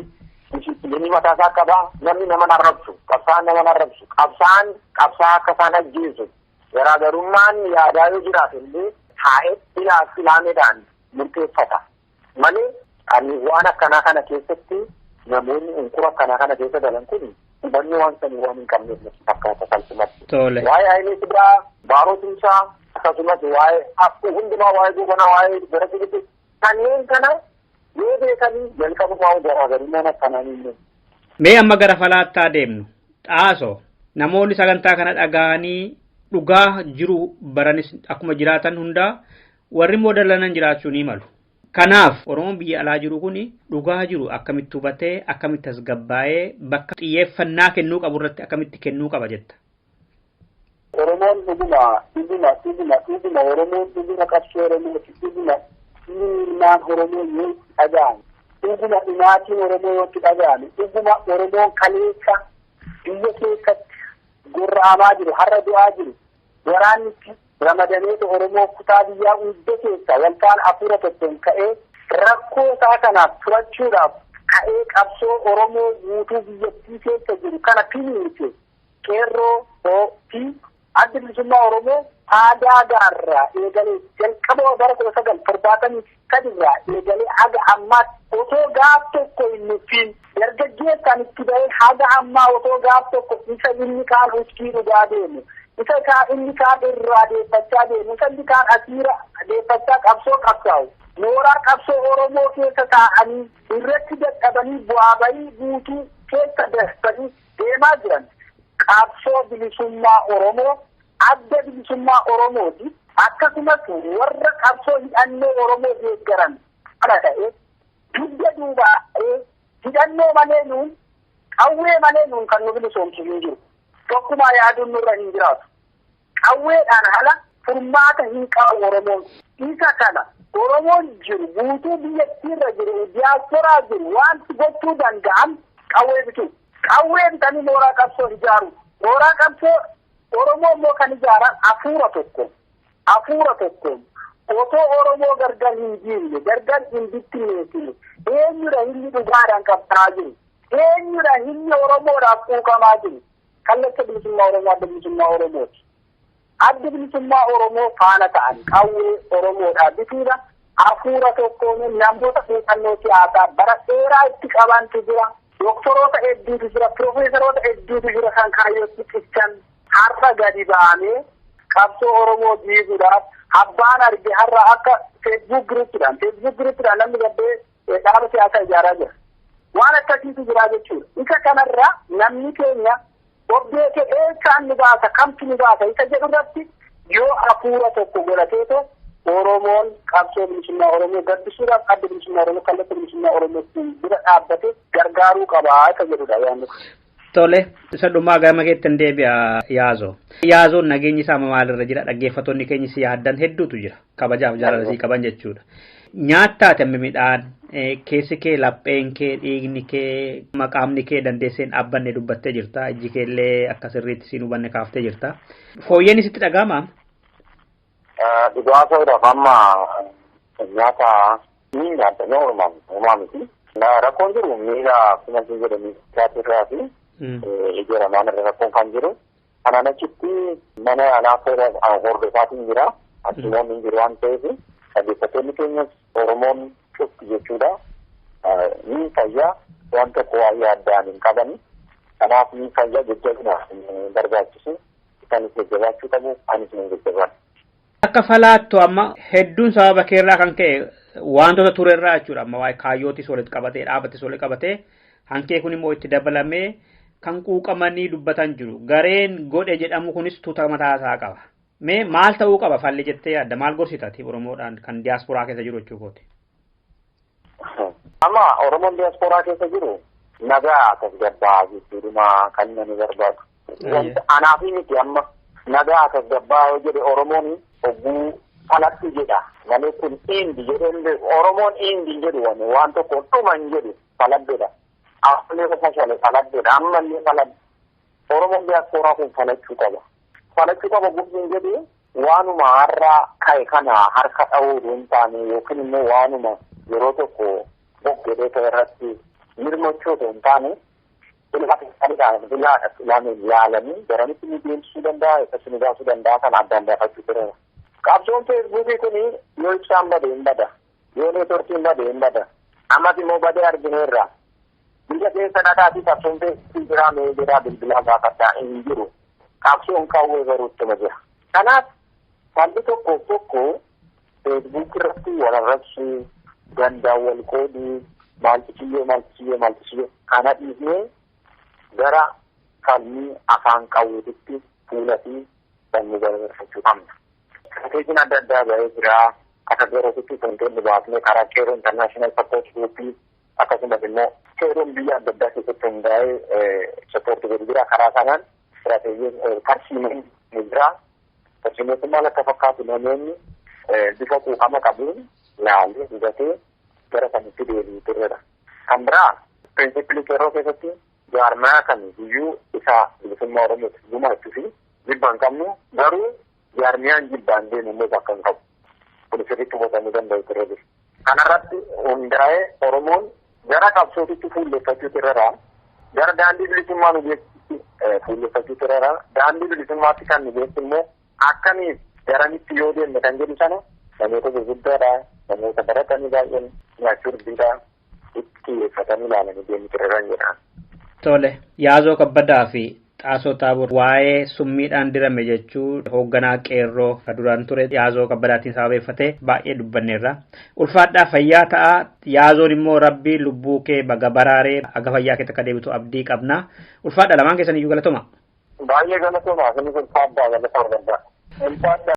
disipiliinii mataa isaa qaba. Namni nama arrabsu, qabsaa'aan nama arrabsu, qabsaa'aan qabsaa'aa akka isaan ajjeesu. Garaagarummaan yaadaa yoo jiraate illee taa'ee ilaaf ilaameedhaan murteeffata. Malee ani waan akkanaa kana keessatti namoonni unkura akkanaa kana keessa galan kun hubannoo waan sanii waan hin qabneef natti fakkaata salphumatti. Waa'ee Hayilee Fidaa, Baaroo Tumsaa, akkasumas waa'ee akkuu hundumaa, waa'ee Goobanaa, waa'ee gara Filipi kanneen kana yoo beekanii jalqabumaa garaagarummaan akkanaa ni jiru. Mee amma gara falaattaa deemnu. Xaasoo, namoonni sagantaa kana dhaga'anii dhugaa jiru baranis akkuma jiraatan hundaa warri immoo dallanan jiraachuu ni malu. Kanaaf Oromoon biyya alaa jiru kun dhugaa jiru akkamitti hubatee, akkamitti tasgabbaa'ee, bakka xiyyeeffannaa kennuu qabu irratti akkamitti kennuu qaba jetta? Oromoon dhuguma dhuguma dhuguma dhuguma Oromoon dhuguma qabsoo Oromooti, dhuguma ilmaan Oromoo yoo itti dhaga'ame, dhuguma dhumaatiin Oromoo yoo itti dhaga'ame, dhuguma Oromoon kaleessa biyya keessatti gorra'amaa jiru, har'a du'aa jiru, waraanni itti ramadameetu Oromoo kutaa biyyaa hunda keessa waltaan hafuura tokkoon ka'ee rakkoo isaa kanaaf furachuudhaaf ka'ee qabsoo Oromoo guutuu biyyattii keessa jiru kana finiinse, qeerroo fi Addi Bilisummaa Oromoo aadaa gaarraa eegalee, jalqaba bara 1973rraa eegalee haga ammaatti otoo gaaf tokko hin nuffiin, dargaggeessaan itti bahee haga ammaa otoo gaaf tokko isa inni kaan uskii dhugaa deemu, isa inni kaan irraa deeffachaa deemu, isa inni kaan asiira deeffachaa qabsoo qabsaa'u, mooraa qabsoo Oromoo keessa taa'anii irratti dadhabanii bu'aa bahii guutuu keessa darbanii deemaa jiran qabsoo bilisummaa Oromoo, Adda Bilisummaa Oromooti. Akkasumas warra qabsoo hidhannoo Oromoo deeggaran kana ta'e dugda duubaa hidhannoo malee nuun, qawwee malee nuun kan nu bilisoomsu hin jiru. Tokkumaa yaaduun nurra hin jiraatu. Qawweedhaan ala furmaata hin qabu Oromoon. Isa kana Oromoon jiru guutuu biyyattiirra jiru, diyaasporaa jiru, wanti gochuu danda'an qawwee bituu. Qawwee bitanii mooraa qabsoo ijaaru. Mooraa qabsoo Oromoo immoo kan ijaaran hafuura tokkoon. Hafuura tokkoon otoo Oromoo gargar hin jiille, gargar hin bittinneessine, eenyudha inni dhugaadhaan qabsaa'aa jiru? Eenyudha inni Oromoodhaaf quuqamaa jiru? Kallacha bilisummaa Oromoo Adda Bilisummaa Oromooti. Addi Bilisummaa Oromoo faana ta'an qawwee Oromoodhaa bituudha. Hafuura tokkoon namoota muuxannoo siyaasaa bara dheeraa itti qabantu jira. Doktoroota hedduutu jira, piroofeesaroota hedduutu jira kan kaayyootti cichan. Har'a gadi ba'amee qabsoo Oromoo diiguudhaaf abbaan arge har'a akka Facebook groupiidhaan namni gabbee dhaaba siyaasaa ijaaraa jira. Waan akkasiitu jira jechuudha. Isa kanarra namni keenya of beekee eessaan nu baasa, kamtu nu baasa isa jedhu irratti yoo hafuura tokko godhateeto Oromoon qabsoo bilisummaa Oromoo gabbisuudhaaf Adda Bilisummaa Oromoo, kallattii bilisummaa Oromoo bira dhaabbate gargaaruu qabaa isa jedhudha yaadni. Tole, isa dhumaa gama keetti hin deebi'a, Yaazoo. Yaazoon nageenyi isaa maalirra jira? Dhaggeeffattoonni keenya si yaaddan hedduutu jira. Kabajaaf jaalala sii qaban jechuudha. Nyaattaate amma midhaan keessi kee, lapheen kee, dhiigni kee, maqaamni kee dandeessee hin dhaabbanne dubbattee jirta. Ijji kee illee akka sirriitti siin hubanne kaaftee jirta. Fooyyeen sitti dhaga'amaa? Dhugaa ta'uudhaaf amma nyaata ni nyaata, normal, homaa miti. Rakkoon jiru miila akkuma isin jedhanii irraa fi ija lamaan irra rakkoon kan jiru. Kanaan achitti mana yaalaa hordofaatiin jira. Akkimoonni hin jiru waan ta'eef, dhaggeeffattoonni keenyas, Oromoon cufti jechuudha. Ni fayyaa, waan tokko waa'ee addaan hin qabani. Kanaaf ni fayyaa, jajjabina barbaachisu. Isaanis jajjabaachuu qabu, anis ni jajjabaadha. Akka falaattu amma hedduun sababa keerraa kan ka'e wantoota turerraa jechuudha. Amma waa'ee kaayyootis walitti qabatee, dhaabatis walitti qabatee, hankee kun immoo itti dabalamee kan quuqamanii dubbatan jiru. Gareen godhe jedhamu kunis tuuta mataa isaa qaba. Mee maal ta'uu qaba falli jettee yaadda? Maal gorsitaati Oromoodhaan kan diyaasporaa keessa jiru jechuu kooti? Amma Oromoon diyaasporaa keessa jiru nagaa tasgabbaa jechuudha kan inni barbaadu. Anaafi miti, amma nagaa tasgabbaa yoo jedhe Oromoon hogguu falatti jedha malee kun indi jedheen, Oromoon indi jedhu waan tokko dhuma hin jedhu, faladheedha. Ammallee fashale faladheedha, ammallee faladhe. Oromoon diyaasporaa kun falachuu qaba. Falachuu qaba gurguun jedhu waanuma har'a ka'e kana harka dha'uu hin taane, yookiin immoo waanuma yeroo tokko boggodhee ta'e irratti mirmachuu otoo hin taane, ilaadhaan ilaalanii garamitti nu deemsisuu danda'a, eessatti nu baasuu danda'a kana addaan baafachuu tureera. Qabsoon Feesbuukii kun yoo ibsaan bade hin bada, yoo neetworkiin bade hin bada, ammas immoo badee argineerra. Biyya keessa dhaqaatii qabsoon Feesbuukii jiraa mee jedhaa bilbilaa gaafadhaa, hin jiru. Qabsoon qawwee garuu ittuma jira. Kanaaf falli tokko tokko Feesbuuk irratti wal arrabsuu, gandaan wal qooduu, maaltu kiyyoo, maaltu kiyyoo, maaltu kiyyoo kana dhiisnee gara falmii afaan qawweetitti fuula fi sammuu garagalfachuu qabna. Istiraateejiin adda addaa bahee jira. Akka garootitti wantoonni baasnee karaa Qeerroo International Support Group, akkasumas immoo qeerroon biyya adda addaa keessatti hundaa'ee support godhu jira. Karaa sanaan istiraateejiin tarsiimoon ni jira. Tarsiimoon maal akka fakkaatu namoonni bifa quuqama qabuun laalee hubatee gara sanitti deebi'u turredha. Kan biraa, pirinsipilii qeerroo keessatti jaarmaa kan guyyuu isaa bilisummaa Oromootti gumaachuu fi jibba hin qabnu, garuu jaarmiyaan jibbaan deemu immoo bakka hin qabu. Kun sirriitti hubatamuu danda'u turre jira. Kanarratti hundaa'ee Oromoon gara qabsootitti fuulleffachuutu irra, gara daandii bilisummaa nu geessutti fuulleffachuutu irra. Daandii bilisummaatti kan nu geessu immoo akkamiif garamitti yoo deemne kan jedhu sana namoota gurguddaadha, namoota baratanii baay'een nyaachuu dubbiidha, itti xiyyeeffatanii ilaalanii deemutu irra jedha. Tole, Yaazoo Kabbadaa fi Xaasoo Taabor, waa'ee summiidhaan dirame jechuu hoogganaa qeerroo ka duraan ture Yaazoo Kabbadaatiin sababeeffatee baay'ee dubbanneerra. Ulfaadhaa, fayyaa ta'a. Yaazoon immoo Rabbi lubbuu kee baga baraaree, haga fayyaa kee takka deebitu abdii qabna. Ulfaadhaa, lamaan keessan iyyuu galatoma. Baay'ee galatoma. Isinis ulfaadhaa, galata argadhaa. Ulfaadhaa.